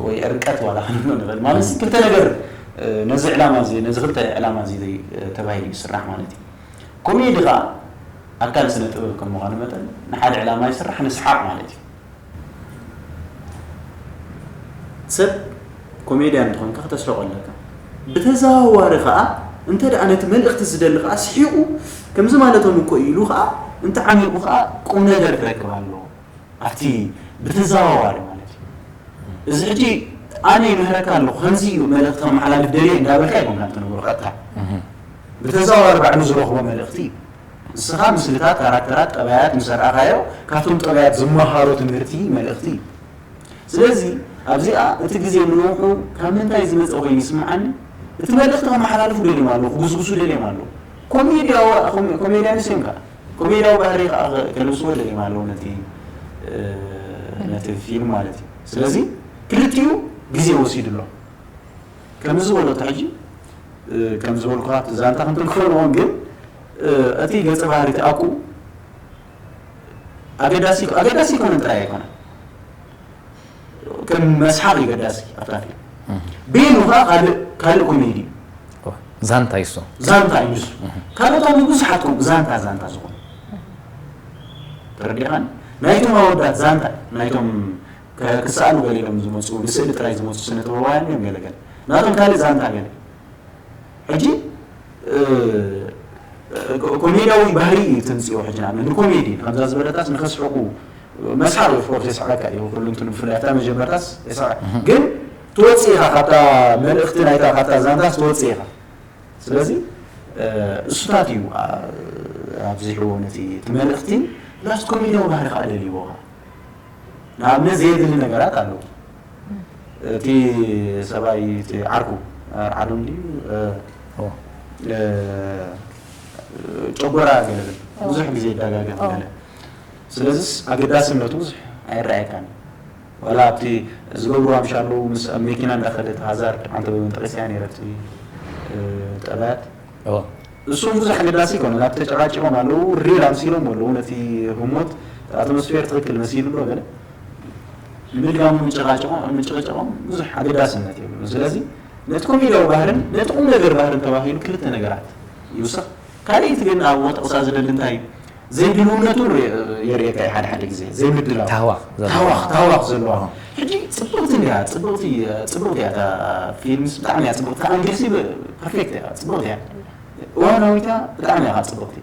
ወይ ዕርቀት ዋላ ክንብሎ ንኽእል ማለት እዚ ክልተ ነገር ነዚ ዕላማ እዚ ነዚ ክልተ ዕላማ እዚ ተባሂሉ ይስራሕ ማለት እዩ ኮሜዲ ከዓ ኣካል ስነ ጥበብ ከም ምዃኑ መጠን ንሓደ ዕላማ ይስራሕ ንስሓቕ ማለት እዩ ሰብ ኮሜድያን እንተኾንካ ክተስሕቆ ኣለካ ብተዘዋዋሪ ከዓ እንተ ደኣ ነቲ መልእኽቲ ዝደሊ ከዓ ስሒቑ ከምዚ ማለቶም እኮ ኢሉ ከዓ እንተ ዓሚቑ ከዓ ቁም ነገር ክረክብ ኣለዎ ኣብቲ ብተዘዋዋሪ ማለት እዩ እዚ ሕጂ ኣነ ይምህረካ ኣለኹ ከምዚ እዩ መልእኽቲ ከመሓላልፍ ደልየ እንዳበልካ ይኮንካ ትነግሮ ቀጥታ ብተዘዋዋሪ ባዕሉ ዝረኽቦ መልእኽቲ እዩ ንስኻ ምስልታት ካራክተራት ጠባያት ምስ ኣርኣኻዮ ካብቶም ጠባያት ዝመሃሮ ትምህርቲ መልእኽቲ እዩ ስለዚ ኣብዚኣ እቲ ግዜ ምንውሑ ካብ ምንታይ ዝመፀ ኮይኑ ይስምዓኒ? እቲ መልእኽቲ ከመሓላልፉ ደልዮም ኣለዉ፣ ክጉስጉሱ ደልዮም ኣለዉ። ኮሜድያዊ ኮሜድያንስ እዮም ከዓ፣ ኮሜድያዊ ባህሪ ከዓ ከልብስዎ ደልዮም ኣለዉ ነቲ ነቲ ፊልም ማለት እዩ። ስለዚ ክልቲኡ ግዜ ወሲዱ ኣሎ። ከምዚ ዝበለቶ ሕጂ ከም ዝበልኩኻ እቲ ዛንታ ክንትንክፈልዎን ግን እቲ ገፀ ባህሪ እቲ ኣኩ ኣገዳሲ ኣገዳሲ ኣይኮነን ጥራይ ኣይኮነን ከም መስሓቕ እዩ ገዳሲ ኣብታ ፊልም። ቤኑ ከዓ ካልእ ካልእ ኮሜዲ እዩ። ዛንታ እዩ እሱ። ዛንታ እዩ ንሱ። ካልኦት ኣብ ብዙሓት ከምኡ ዛንታ ዛንታ ዝኾኑ ተረዲኻኒ? ናይቶም ኣወዳት ዛንታ ናይቶም ክሰኣሉ ገለ ኢሎም ዝመፁ ንስእሊ ጥራይ ዝመፁ ስነ ጥበባውያን እዮም ገለገለ ናቶም ካልእ ዛንታ ገለ ሕጂ ኮሜድያዊ ባህሪ እዩ ተንፅኦ ሕጂ ንኣብነት ንኮሜዲ ከምዛ ዝበለታስ ንኸስሕቁ መስሓቅ እዩ ፎርስ የስሕቀካ እዩ ኩሉ እንትኑ ብፍላይ ኣብታ መጀመርታስ የስሕቅ ግን ትወፅእ ኢኻ ካብታ መልእክቲ ናይታ ካብታ ዛንታስ ትወፅእ ኢኻ ስለዚ እሱታት እዩ ኣብዚሕዎ ነቲ እቲ መልእክቲ ፕላስ ኮሜድያዊ ባህሪ ከዓ ደልይዎ ንኣብነት ዘየድሊ ነገራት ኣለዉ እቲ ሰብኣይ እቲ ዓርኩ ዓርዓዶም ድዩ ጨጎራ ገለብል ብዙሕ ግዜ ይደጋገም ገለ ስለዚስ ኣገዳስነቱ ብዙሕ ኣይረኣየካን ዋላ ኣብቲ ዝገብሩ ኣምሻ ኣለዉ ምስ ኣብ መኪና እንዳኸደት ሃዛርድ ኣንተ በመንጠቂስያ ነይረ እቲ ጠባያት እሱም ብዙሕ ኣገዳሲ ይኮነ ናብ ተጨቃጭቆም ኣለዉ ሪል ኣምሲሎም ኣለዉ ነቲ ህሞት ኣትሞስፌር ትክክል መሲሉ ዶ ገለ ንምድጋሙ ምጭቃጭቆም ብዙሕ ኣገዳስነት የብሉ ስለዚ ነቲ ኮሜድያዊ ባህርን ነቲ ቁም ነገር ባህርን ተባሂሉ ክልተ ነገራት ይውሰኽ ካልእቲ ግን ኣብ ወጠቕሳ ዝደሊ እንታይ እዩ ዘይድልውነቱ የርእየካ እዩ ሓደ ሓደ ግዜ ዘይምድላው ታህዋኽ ዘለዋ ሕጂ ጽብቕቲ እንዲያ ጽብቕቲ ጽብቕቲ እያ እታ ፊልምስ ብጣዕሚ እያ ጽብቕቲ ኣንግልሲ ፐርፌክት እያ ጽብቕቲ እያ እዋናዊታ ብጣዕሚ እያ ጽብቕቲ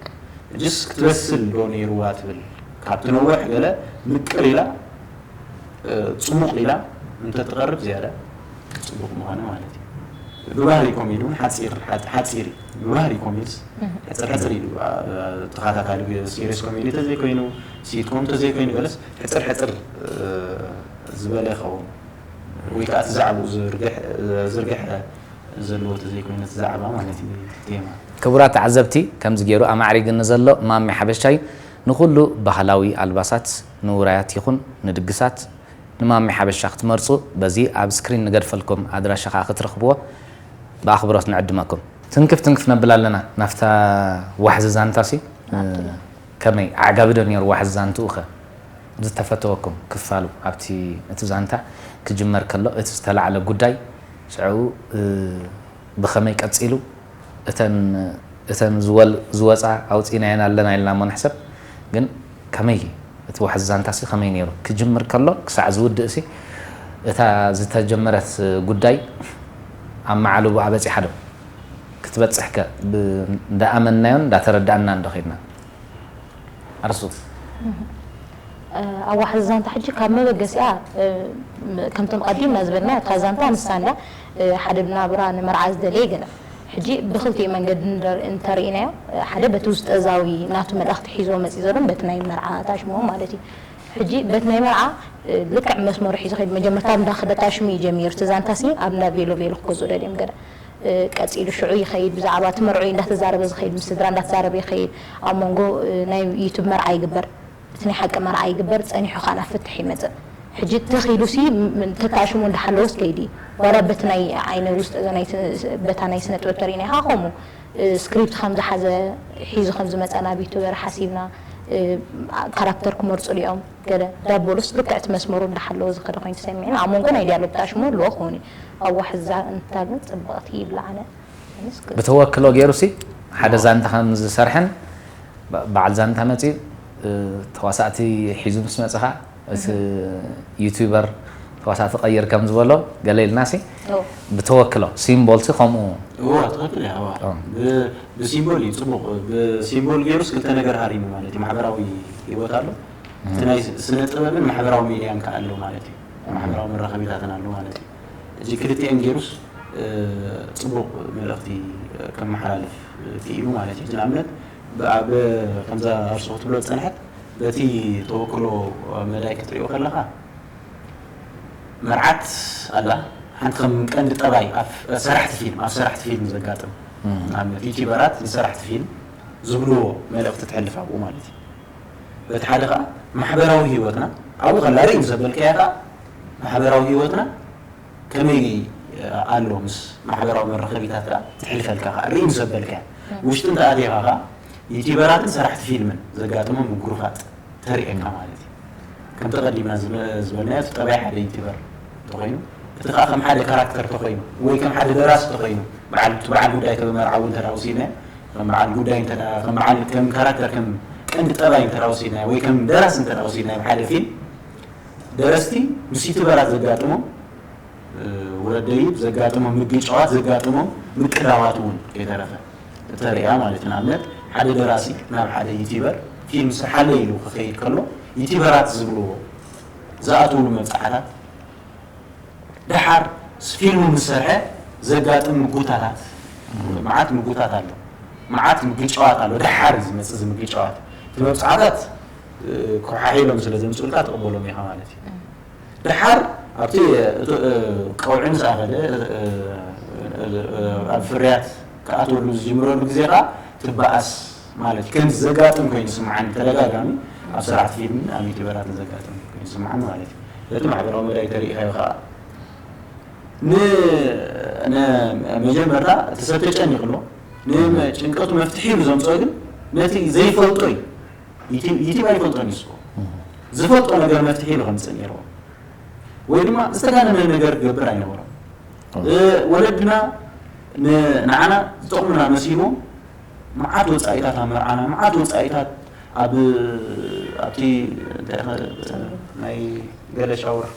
ሕጅስ ክትበስል ዶ ነይርዋ ትብል ካብ ትነውሕ ገለ ምቅር ኢላ ጽሙቕ ኢላ እንተትቐርብ ዝያዳ ጽቡቕ ምኾነ ማለት እዩ። ብባህሪ ኮሜዲ እውን ሓፂር ሓፂር እዩ። ብባህሪ ኮሜድስ ሕፅር ሕፅር ኢሉ ተኸታታሊ ሲሪየስ ኮሜዲ ተዘይኮይኑ ሲትኮም ተዘይኮይኑ ገለስ ሕፅር ሕፅር ዝበለ ይኸውን ወይ ከዓ እቲ ዛዕባኡ ዝርግሐ ዘለዎ ተዘይኮይኑ እቲ ዛዕባ ማለት እዩ ቴማ ክቡራት ተዓዘብቲ ከምዚ ገይሩ ኣማዕሪግኒ ዘሎ ማሚ ሓበሻይ ንኹሉ ባህላዊ ኣልባሳት ንውራያት ይኹን ንድግሳት ንማሚ ሓበሻ ክትመርጹ በዚ ኣብ ስክሪን ንገድፈልኩም ኣድራሻ ከኣ ክትረኽብዎ ብኣኽብሮት ንዕድመኩም። ትንክፍ ትንክፍ ነብል ኣለና ናፍታ ዋሕዚ ዛንታሲ ከመይ ኣዕጋቢ ዶ ነይሩ ዋሕዚ ዛንትኡ ኸ ዝተፈተወኩም ክፋሉ ኣብቲ እቲ ዛንታ ክጅመር ከሎ እቲ ዝተላዕለ ጉዳይ ሽዑ ብኸመይ ቀጺሉ እተን እተን ዝወል ዝወጻ ኣውጺናየን ኣለና ኢልና እሞ ንሕሰብ ግን ከመይ እቲ ዋሕዚ ዛንታሲ ከመይ ነይሩ ክጅምር ከሎ ክሳዕ ዝውድእሲ እታ ዝተጀመረት ጉዳይ ኣብ መዓልቡ ኣበጺሓ ዶ ክትበጽሕ ከ እንዳኣመንናዮን እንዳተረዳእናን ዶ ከድና ኣርሱ ኣብ ዋሕዚ ዛንታ ሕጂ ካብ መበገሲኣ ከምቶም ቀዲምና ዝበልና እታ ዛንታ ንሳ እንዳ ሓደ ብናብራ ንመርዓ ዝደለየ ገለ ሕጂ ብክልቲኡ መንገዲ እንተርኢናዮ ሓደ በቲ ውስጠዛዊ ናቱ መልእክቲ ሒዝዎ መፂ ዘሎ በቲ ናይ መርዓ ታሽምዎ ማለት እዩ ሕጂ በቲ ናይ መርዓ ልክዕ መስመሩ ሒዙ ከይድ መጀመርታ እንዳ ክደ ታሽሙ እዩ ጀሚሩ እቲ ዛንታ ሲ ኣብ እንዳ ቬሎ ቬሎ ክገዝኡ ደልዮም ገለ ቀፂሉ ሽዑ ይኸይድ ብዛዕባ እቲ መርዑ እንዳተዛረበ ዝኸይድ ምስ ስድራ እንዳተዛረበ ይኸይድ ኣብ መንጎ ናይ ዩቱብ መርዓ ይግበር እቲ ናይ ሓቂ መርዓ ይግበር ጸኒሑ ከኣ ናብ ፍትሕ ይመጽእ። ሕጂ ተኺሉ ሲ ተታሽሙ እንዳሓለወስ ከይዲ ዋላ በቲ ናይ ዓይነ ውስጥ በታ ናይ ስነ ጥበብ ተሪእናይካ ከምኡ ስክሪፕት ከም ዝሓዘ ሒዙ ከም ዝመጸ ናብ ዩቱበር ሓሲብና ካራክተር ክመርጹ ድኦም ገለ ዳበሉስ ልክዕ እቲ መስመሩ እንዳሓለወ ዝኸደ ኮይኑ ተሰሚዕና ኣብ መንጎ ናይ ዲያሎግ ታሽሙ ኣለዎ ክኾን እዩ ኣብ ዋሕዛ እንታ ግን ጽብቕቲ ይብላ ኣነ ብተወክሎ ገይሩ ሲ ሓደ ዛንታ ከም ዝሰርሐን በዓል ዛንታ መፂኡ ተዋሳእቲ ሒዙ ምስ መፅኻ እቲ ዩቱበር ተዋሳእቲ ቀይር ከም ዝበሎ ገለ ኢልና ሲ ብተወክሎ ሲምቦል ሲ ከምኡ እዋ ትኽክል እያ እዋ ብ- ብሲምቦል እዩ ፅቡቅ ብሲምቦል ገይሩስ ክልተ ነገር ሃሪሙ ማለት እዩ ማሕበራዊ ህይወት ኣሎ እቲ ናይ ስነ ጥበብን ማሕበራዊ ሚድያን ከዓ ኣሎ ማለት እዩ ማሕበራዊ መራኸቢታትን ኣሎ ማለት እዩ እዚ ክልቲኤን ገይሩስ ፅቡቕ መልእኽቲ ከመሓላልፍ ክኢሉ ማለት እዩ። ንኣብነት ኣብ ከምዛ እርሱ ክትብሎ ዝፀንሐት በቲ ተወክሎ መዳይ ክትሪኦ ከለኻ መርዓት ኣላ ሓንቲ ከም ቀንዲ ጠባይ ኣብ ሰራሕቲ ፊልም ኣብ ሰራሕቲ ፊልም ዘጋጥም ንኣብነት ዩቲበራት ንሰራሕቲ ፊልም ዝብልዎ መልእኽቲ ትሕልፍ ኣብኡ ማለት እዩ። በቲ ሓደ ከዓ ማሕበራዊ ህይወትና ኣብኡ ከላ ርኢ ምስ ዘበልካዮ ከዓ ማሕበራዊ ህይወትና ከመይ ኣሎ ምስ ማሕበራዊ መራኸቢታት ከዓ ትሕልፈልካ ከዓ ርኢ ምስ ዘበልካዮ ውሽጢ እንተኣቲኻ ከዓ ዩቲበራትን ሰራሕቲ ፊልምን ዘጋጥሞም ምጉርፋጥ ተርእየካ ማለት እዩ። ከምቲ ቀዲምና ዝበልናዮ እቲ ጠባይ ሓደ ዩቲበር ተኮይኑ እቲ ከዓ ከም ሓደ ካራክተር ተኮይኑ ወይ ከም ሓደ ደራሲ ተኮይኑ በዓል እቲ በዓል ጉዳይ ከም መርዓዊ እንተ ወሲድናዮ ከም በዓል ጉዳይ እንተ ከም በዓል ከም ካራክተር ከም ቀንዲ ጠባይ እንተ ወሲድናዮ ወይ ከም ደራሲ እንተ ወሲድናዮ ሓደ ፊልም ደረስቲ ምስ ዩቲበራት ዘጋጥሞም ወለደይብ ዘጋጥሞም ምግጫዋት ዘጋጥሞም ምቅላዋት እውን ከይተረፈ እተሪኣ ማለት እዩ። ንኣብነት ሓደ ደራሲ ናብ ሓደ ዩቲበር ፊልም ስርሓለይ ኢሉ ክኸይድ ከሎ ዩቲበራት ዝብልዎ ዝኣትውሉ መብፅዓታት ደሓር ፊልሙ ምስ ሰርሐ ዘጋጥም ምጉታታት መዓት ምጉታት ኣሎ፣ መዓት ምግጫዋት ኣሎ። ደሓር ዝመፅእ እዚ ምግጫዋት እቲ መብፅዓታት ኮሓሒሎም ስለ ዘምፅኡልካ ትቕበሎም ኢኻ ማለት እዩ። ደሓር ኣብቲ ቀውዒ ምስ ኣኸለ ኣብ ፍርያት ክኣትወሉ ዝጅምረሉ ግዜ ከዓ ትበኣስ ማለት እዩ። ከምዚ ዘጋጥም ኮይኑ ይስምዓኒ ተደጋጋሚ ኣብ ስራሕቲ ፊልምን ኣብ ዩቲበራትን ዘጋጥም ኮይኑ ይስምዓኒ ማለት እዩ። በቲ ማሕበራዊ መዳይ ተሪኢኻዮ ከዓ ን- ን- መጀመርታ እቲ ሰብ ተጨኒቕሎ ንጭንቀቱ መፍትሒ ኢሉ ዘምፅኦ ግን ነቲ ዘይፈልጦ እዩ። ዩቲብ ኣይፈልጦን እዩ ዝፈልጦ ነገር መፍትሒ ኢሉ ከምፅእ ነይርዎ ወይ ድማ ዝተጋነነ ነገር ክገብር ኣይነበሮም። ወለድና ንዓና ዝጠቕሙና መሲልዎም መዓት ወፃኢታት ኣመርዓና መዓት ወፃኢታት ኣብ ኣብቲ ናይ ገለ ሻወር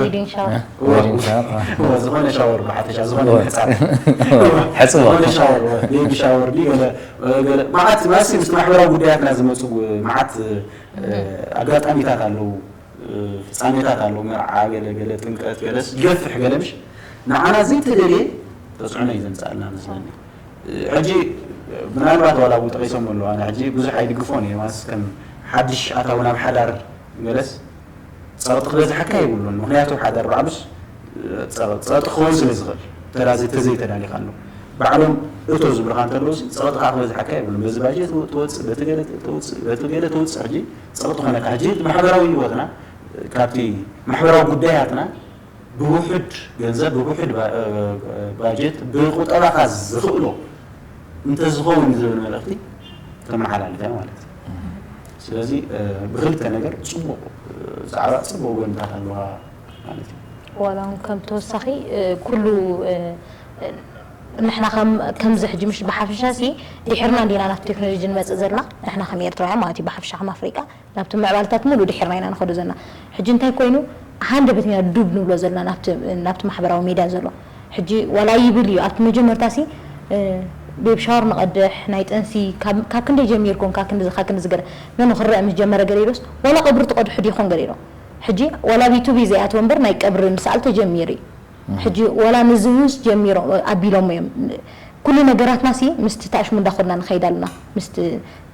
ሪዲንግ ሻወር ሪዲንግ ሻወር ዝኾነ ሻወር ብሓፈሻ ዝኾነ ሕፃር ሕፅቦ ዝኾነ ሻወር ቤቢ ሻወር ድዩ ገለ ገለ መዓት ማሲ ምስ ማሕበራዊ ጉዳያትና ዝመፁ መዓት ኣጋጣሚታት ኣለዉ ፍፃሜታት ኣለዉ መርዓ ገለ ገለ ጥምቀት ገለስ ይገፍሕ ገለ ምሽ ንዓና ዘይተደልየ ተፅዕኖ እዩ ዘምፅኣልና መስለኒ ሕጂ ምናልባት ዋላ እውን ጠቂሶም ኣለዉ ኣነ ሕጂ ብዙሕ ኣይድግፎን እየ ማስ ከም ሓድሽ ኣታዊ ናብ ሓዳር ገለስ ፀቕጢ ክበዝሓካ የብሉን ምክንያቱ ሓዳር ባዕሉስ ፀቕጢ ክኸውን ስለ ዝኽእል ተዘይተዳሊኻ ኣሎ ባዕሎም እቶ ዝብልኻ እንተለዉ ፀቕጢ ከዓ ክበዝሓካ የብሉን በዚ ባጀት ትወፅእ በቲ ገለ ተውፅእ በቲ ገለ ተውፅእ ሕጂ ፀቕጢ ኮነካ ሕጂ ማሕበራዊ ህይወትና ካብቲ ማሕበራዊ ጉዳያትና ብውሑድ ገንዘብ ብውሑድ ባጀት ብቁጠባኻ ዝኽእሎ እንተዝኸውን ዝብል መልእኽቲ ተመሓላልፍ እያ ማለት እዩ። ስለዚ ብክልተ ነገር ፅቡቅ ዛዕባ ፅቡቅ ጎንታት ኣለዋ ማለት እዩ። ዋላ እውን ከም ተወሳኺ ኩሉ ንሕና ከምዚ ሕጂ ምሽ ብሓፈሻ ሲ ድሕርና እንዲና ናብቲ ቴክኖሎጂ ንመፅእ ዘለና ንሕና ከም ኤርትራውያን ማለት እዩ ብሓፈሻ ከም ኣፍሪቃ ናብቲ ምዕባለታት ሙሉእ ድሒርና ኢና ንኸዶ ዘለና። ሕጂ እንታይ ኮይኑ ሃንደበት ኢና ዱብ ንብሎ ዘለና ናብቲ ናብቲ ማሕበራዊ ሜድያ ዘሎ። ሕጂ ዋላ ይብል እዩ ኣብቲ መጀመርታ ሲ ቤብ ሻወር ንቐድሕ ናይ ጥንሲ ካብ ክንደይ ጀሚርኩም ካብ ክንዲ ካብ ክንዲ ዝገለ ነኑ ክረአ ምስ ጀመረ ገለ ኢሎስ ዋላ ቀብሪ ትቐድሑ ዲኹም ገለ ኢሎ። ሕጂ ዋላ ኣብ ዩቱብ እዩ ዘይኣትወ እምበር ናይ ቀብሪ ምስኣል ተጀሚሩ እዩ። ሕጂ ዋላ ንዚ ውንስ ጀሚሮ ኣቢሎሞ እዮም። ኩሉ ነገራትና ሲ ምስቲ ታሽሙ እንዳኾድና ንኸይድ ኣለና ምስቲ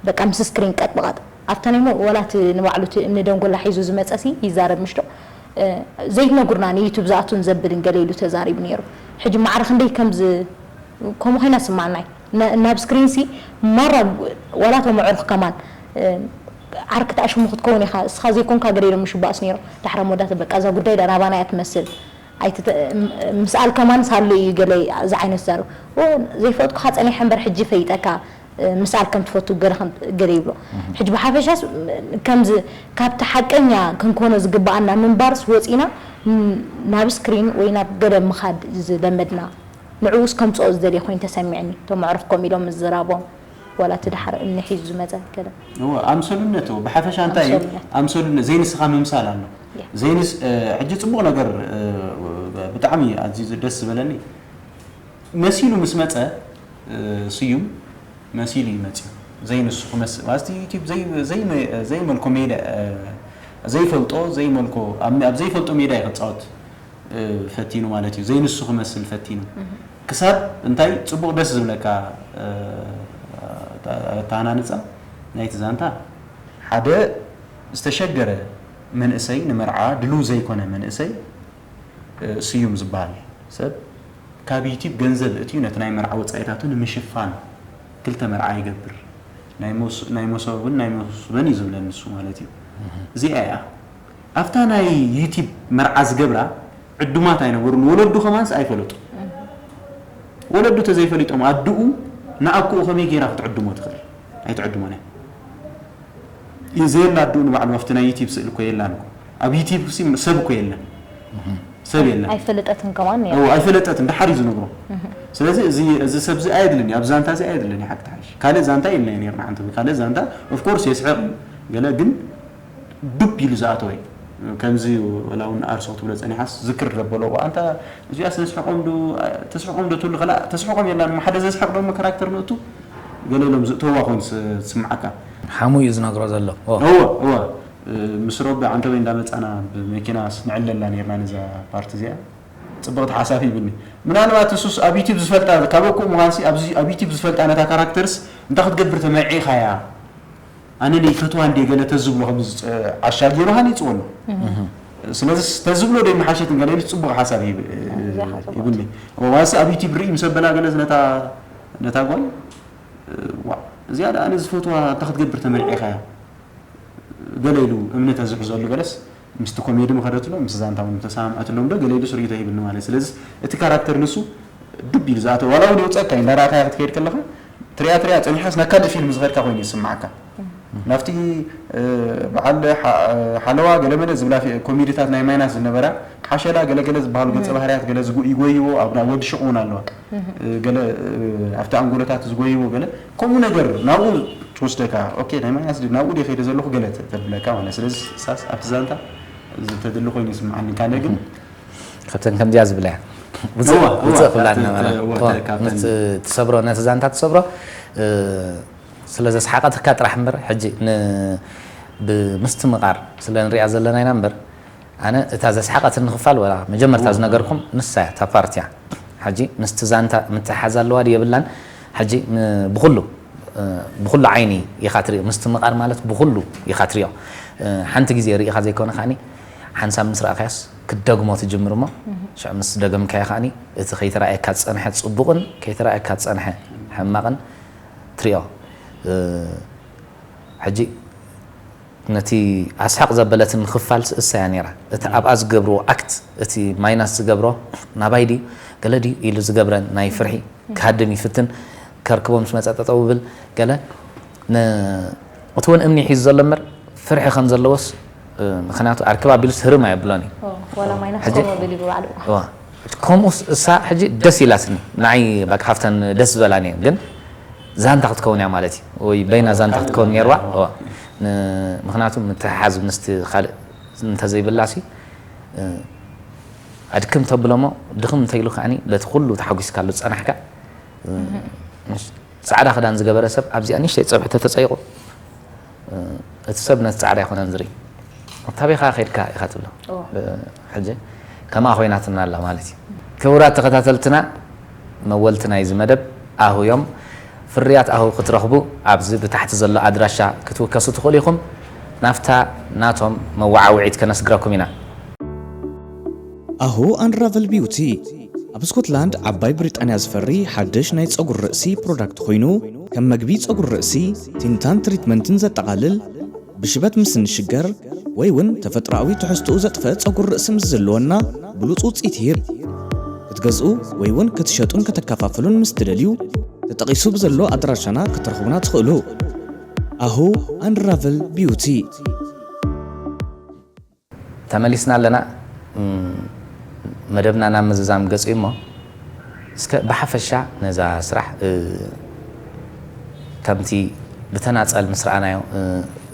በቃ ምስ ስክሪን ቀጥ ብቐጥ ኣብታ ናይ ወላ እቲ ንባዕሉ እቲ እምኒ ደንጎላ ሒዙ ዝመፀ ሲ ይዛረብ ምሽ ዶ ዘይትነጉርና ንዩቱብ ዝኣቱን ዘብልን ገለ ኢሉ ተዛሪቡ ነይሩ። ሕጂ ማዕረ ክንደይ ከምዚ ከምኡ ኮይና ስማዕናይ ናብ ስክሪን ሲ ማራ ዋላ ተመዕሩኽ ከማን ዓርኪ ተኣሽሙ ክትከውን ኢኻ እስኻ ዘይኮንካ ገለ ኢሎም ምሽ ባእስ ነይሩ። ዳሕራ መወዳእታ በቃ እዛ ጉዳይ ዳ ናባና እያ ትመስል ኣይትተ- ም- ምስኣል ከማን ሳሉ እዩ ገለ እዚ ዓይነት ዛረብ ኦ ዘይፈጥኩኻ ጸኒሐ እምበር ሕጂ ፈይጠካ ምስኣል ከም ትፈቱ ገለ ከም ገለ ይብሎ ሕጂ ብሓፈሻስ ከምዚ ካብቲ ሓቀኛ ክንኮኖ ዝግብኣና ምንባርስ ወፂና ናብ ስክሪን ወይ ናብ ገለ ምኻድ ዝለመድና ንዕኡስ ከምፅኦ ዝደልየ ኮይኑ ተሰሚዕኒ እቶም ኣዕሩኽ ከምኡ ኢሎም ምዝራቦም ዋላ እቲ ደሓር እምኒ ሒዙ ዝመፀ ገለ እወ ኣምሰሉነት እወ ብሓፈሻ እንታይ እዩ ኣምሰሉነት ዘይንስኻ ምምሳል ኣሎ ዘይንስ ሕጂ ፅቡቕ ነገር ብጣዕሚ ኣዝዩ ደስ ዝበለኒ መሲሉ ምስ መፀ ስዩም መሲሉ እዩ መፅዩ ዘይንሱ ክመስል ማለት ዩቲብ ዘይመልኮ ሜዳ ዘይፈልጦ ዘይመልኮ ኣብ ዘይፈልጦ ሜዳ እዩ ክፃወት ፈቲኑ ማለት እዩ ዘይንሱ ክመስል ፈቲኑ ክሳብ እንታይ ፅቡቕ ደስ ዝብለካ ኣተሃናንፃ ናይቲ ዛንታ ሓደ ዝተሸገረ መንእሰይ ንመርዓ ድልው ዘይኮነ መንእሰይ ስዩም ዝበሃል ሰብ ካብ ዩቲብ ገንዘብ እትዩ ነቲ ናይ መርዓ ወፃኢታቱ ንምሽፋን ክልተ መርዓ ይገብር። ናይ ሞስ- ናይ መሶብን ናይ መሶበን እዩ ዝብለን ንሱ ማለት እዩ። እዚኣ እያ ኣብታ ናይ ዩቲብ መርዓ ዝገብራ ዕዱማት ኣይነበሩን። ወለዱ ከማንስ ኣይፈለጡ። ወለዱ ተዘይፈሊጦም ኣድኡ ንኣኩኡ ከመይ ገይራ ክትዕድሞ ትኽእል? ኣይትዕድሞን እያ። ዘየላ ኣድኡ ንባዕሉ ኣብቲ ናይ ዩቲብ ስእሊ እኮ የላን እኮ። ኣብ ዩቲብ ሲ ሰብ እኮ የለን። ሰብ የለን። ኣይፈለጠትን ከማን ነይሩ። እዎ ኣይፈለጠትን፣ ድሓር እዩ ዝነግሮ። ስለዚ እዚ እዚ ሰብ እዚ ኣየድልን እዩ፣ ኣብ ዛንታ እዚ ኣየድልን እዩ። ሓቂ ተሓሽ ካልእ ዛንታ የለን ነይርና። ሓንቲ ካልእ ዛንታ ኦፍኮርስ የስሕቕ ገለ ግን ዱብ ኢሉ ዝኣተወ እዩ። ከምዚ ወላ እውን ኣርሶ ክትብሎ ጸኒሓስ ዝክር ዘበሎ፣ "ዋ፣ ኣንታ እዚኣስ ነስሕቖም ዶ ተስሕቖም ዶ?" ትብሉ ከላ ተስሕቖም የላን። ሓደ ዘስሕቕ ደሞ ካራክተር ንእቱ ገለ ኢሎም ዝእተዋ ኮይኑ ስ- ዝስምዓካ። ሓሙ እዩ ዝነግሮ ዘሎ። ኦ። እወ እወ። ምስ ሮቢ ዓንተበይ እንዳመጻና ብመኪና ንዕለላ ነርና ነዛ ፓርቲ እዚኣ። ጽብቕቲ ሓሳብ ሂብኒ። ምናልባት እሱስ ኣብ ዩቲብ ዝፈልጣ ካብ እኩ ምዃንሲ ኣብዚ ኣብ ዩቲብ ዝፈልጣ ነታ ካራክተርስ እንታይ ክትገብር ተመዒኻያ? ኣነ ነይ ፈትዋ እንዴ ገለ ተዝብሎ ከም ዓሻ ገይሩ ሃኒጽዎ ኣሎ። ስለዚ ተዝብሎ ዶ ይመሓሸት ገለ ኢሉ ጽቡቕ ሓሳብ ይብ- ይብኒ። ዋሲ ኣብ ዩቲብ ርኢ ምስ ኣበላ ገለ ነታ ነታ ጓል ዋ እዚኣ ደኣ ኣነ ዝፈትዋ እንታይ ክትገብር ተመርዒኻያ? ገለ ኢሉ እምነት ዝሕዘሉ ገለስ ምስቲ ኮሜዲ መኸደትሎ ምስ ዛንታ እውን ተሰማምዐትሎም ዶ ገለ ኢሉ ስርኢቶ ሂብኒ ማለት። ስለዚ እቲ ካራክተር ንሱ ድብ ኢሉ ዝኣተወ ዋላ እውን ይውፀካ እዩ። እንዳረኣኻያ ክትከይድ ከለኻ ትሪኣ ትሪኣ ፀኒሓስ ናብ ካልእ ፊልም ዝኸድካ ኮይኑ ይስምዓካ። ናብቲ በዓል ሓለዋ ገለመለ ዝብላ ኮሜዲታት ናይ ማይናስ ዝነበራ ሓሸላ ገለገለ ዝበሃሉ ገፀ ባህርያት ገለ ይጎይዎ ኣብ ወዲ ሽቕ እውን ኣለዋ። ገለ ኣብቲ ኣንጎሎታት ዝጎይዎ ገለ ከምኡ ነገር ናብኡ ትወስደካ። ኦኬ ናይ ማይናስ ድዩ ናብኡ ድየ ከይደ ዘለኹ ገለ ተብለካ ማለት። ስለዚ ሳስ ኣብቲ ዛንታ ዝተድሊ ኮይኑ ይስምዓኒ። ካነ ግን ከብተን ከምዚኣ ዝብላ ውፅእ ክብላ ነበረ። ትሰብሮ ነቲ ዛንታ ትሰብሮ ስለ ዘስሓቐትካ ጥራሕ እምበር ሕጂ ብምስትምቓር ስለ ንሪኣ ዘለና ኢና እምበር ኣነ እታ ዘስሓቐትኒ ክፋል ወላ መጀመርታ ዝነገርኩም ንሳ እያ እታ ፓርት እያ። ሕጂ ምስቲ ዛንታ ምትሕሓዝ ኣለዋ ድዩ የብላን? ሕጂ ብኩሉ ብኩሉ ዓይኒ ኢኻ ትሪኦ። ምስትምቓር ማለት ብኩሉ ኢኻ ትሪኦ። ሓንቲ ግዜ ርኢኻ ዘይኮነ ከዓኒ ሓንሳብ ምስ ረኣኻያስ ክትደግሞ ትጅምር እሞ ሽዑ ምስ ደገምካዮ ከዓኒ እቲ ከይተራእየካ ዝጸንሐ ጽቡቕን ከይተራእየካ ዝጸንሐ ሕማቕን ትሪኦ። ሕጂ ነቲ ኣስሕቕ ዘበለትኒ ክፋል እሳ እያ ነይራ። እቲ ኣብኣ ዝገብርዎ ኣክት፣ እቲ ማይናስ ዝገብሮ ናባይ ድዩ ገለ ድዩ ኢሉ ዝገብረን ናይ ፍርሒ ክሃድም ይፍትን፣ ከርክቦ ምስ መጸ ጠጠው ይብል ገለ። እቲ እውን እምኒ ሒዙ ዘሎ እምበር ፍርሒ ከም ዘለዎስ ምኽንያቱ ኣርክብ ኣቢሉስ ህርም ኣየብሎን እዩ። ዋላ ማይናስ ከምኡ ብል እዩ ብባዕሉ። ከምኡስ እሳ ሕጂ ደስ ኢላትኒ ንዓይ በቃ ካብተን ደስ ዝበላኒ እየን ግን ዛንታ ክትከውን እያ ማለት እዩ ወይ በይና ዛንታ ክትከውን ነይርዋ። ምኽንያቱ ምትሕሓዝ ምስቲ ካልእ እንተዘይብላሲ ኣድክም ተብሎ እሞ ድኽም እንተኢሉ ከዓኒ በቲ ኩሉ ተሓጒስካሉ ዝፀናሕካ ፃዕዳ ክዳን ዝገበረ ሰብ ኣብዚኣ ንእሽተይ ፀብሒ ተተፀይቑ እቲ ሰብ ነቲ ፃዕዳ ኣይኮነን ዝርኢ። ኣበይ ከ ከድካ ኢኻ ትብሎ። ሕጂ ከምኣ ኮይናትና ኣላ ማለት እዩ። ክቡራት ተኸታተልትና መወልቲ ናይዚ መደብ ኣሁ እዮም። ፍርያት ኣሁ ክትረኽቡ ኣብዚ ብታሕቲ ዘሎ ኣድራሻ ክትውከሱ ትኽእሉ ኢኹም። ናብታ ናቶም መወዓውዒት ከነስግረኩም ኢና። ኣሁ ኣንራቨል ቢውቲ ኣብ ስኮትላንድ ዓባይ ብሪጣንያ ዝፈሪ ሓድሽ ናይ ጸጉሪ ርእሲ ፕሮዳክት ኮይኑ ከም መግቢ ጸጉሪ ርእሲ፣ ቲንታን ትሪትመንትን ዘጠቓልል ብሽበት ምስ እንሽገር ወይ እውን ተፈጥሮኣዊ ትሕዝትኡ ዘጥፍአ ጸጉሪ ርእሲ ምስ ዝህልወና ብሉጽ ውጽኢት ይህብ። ክትገዝኡ ወይ እውን ክትሸጡን ከተከፋፍሉን ምስ ትደልዩ ተጠቒሱ ብዘሎ ኣድራሻና ክትረኽቡና ትኽእሉ። ኣሁ ኣንራቨል ቢውቲ። ተመሊስና ኣለና። መደብና ናብ ምዝዛም ገጹ እሞ እስከ ብሓፈሻ ነዛ ስራሕ ከምቲ ብተናጸል ምስ ረኣናዮ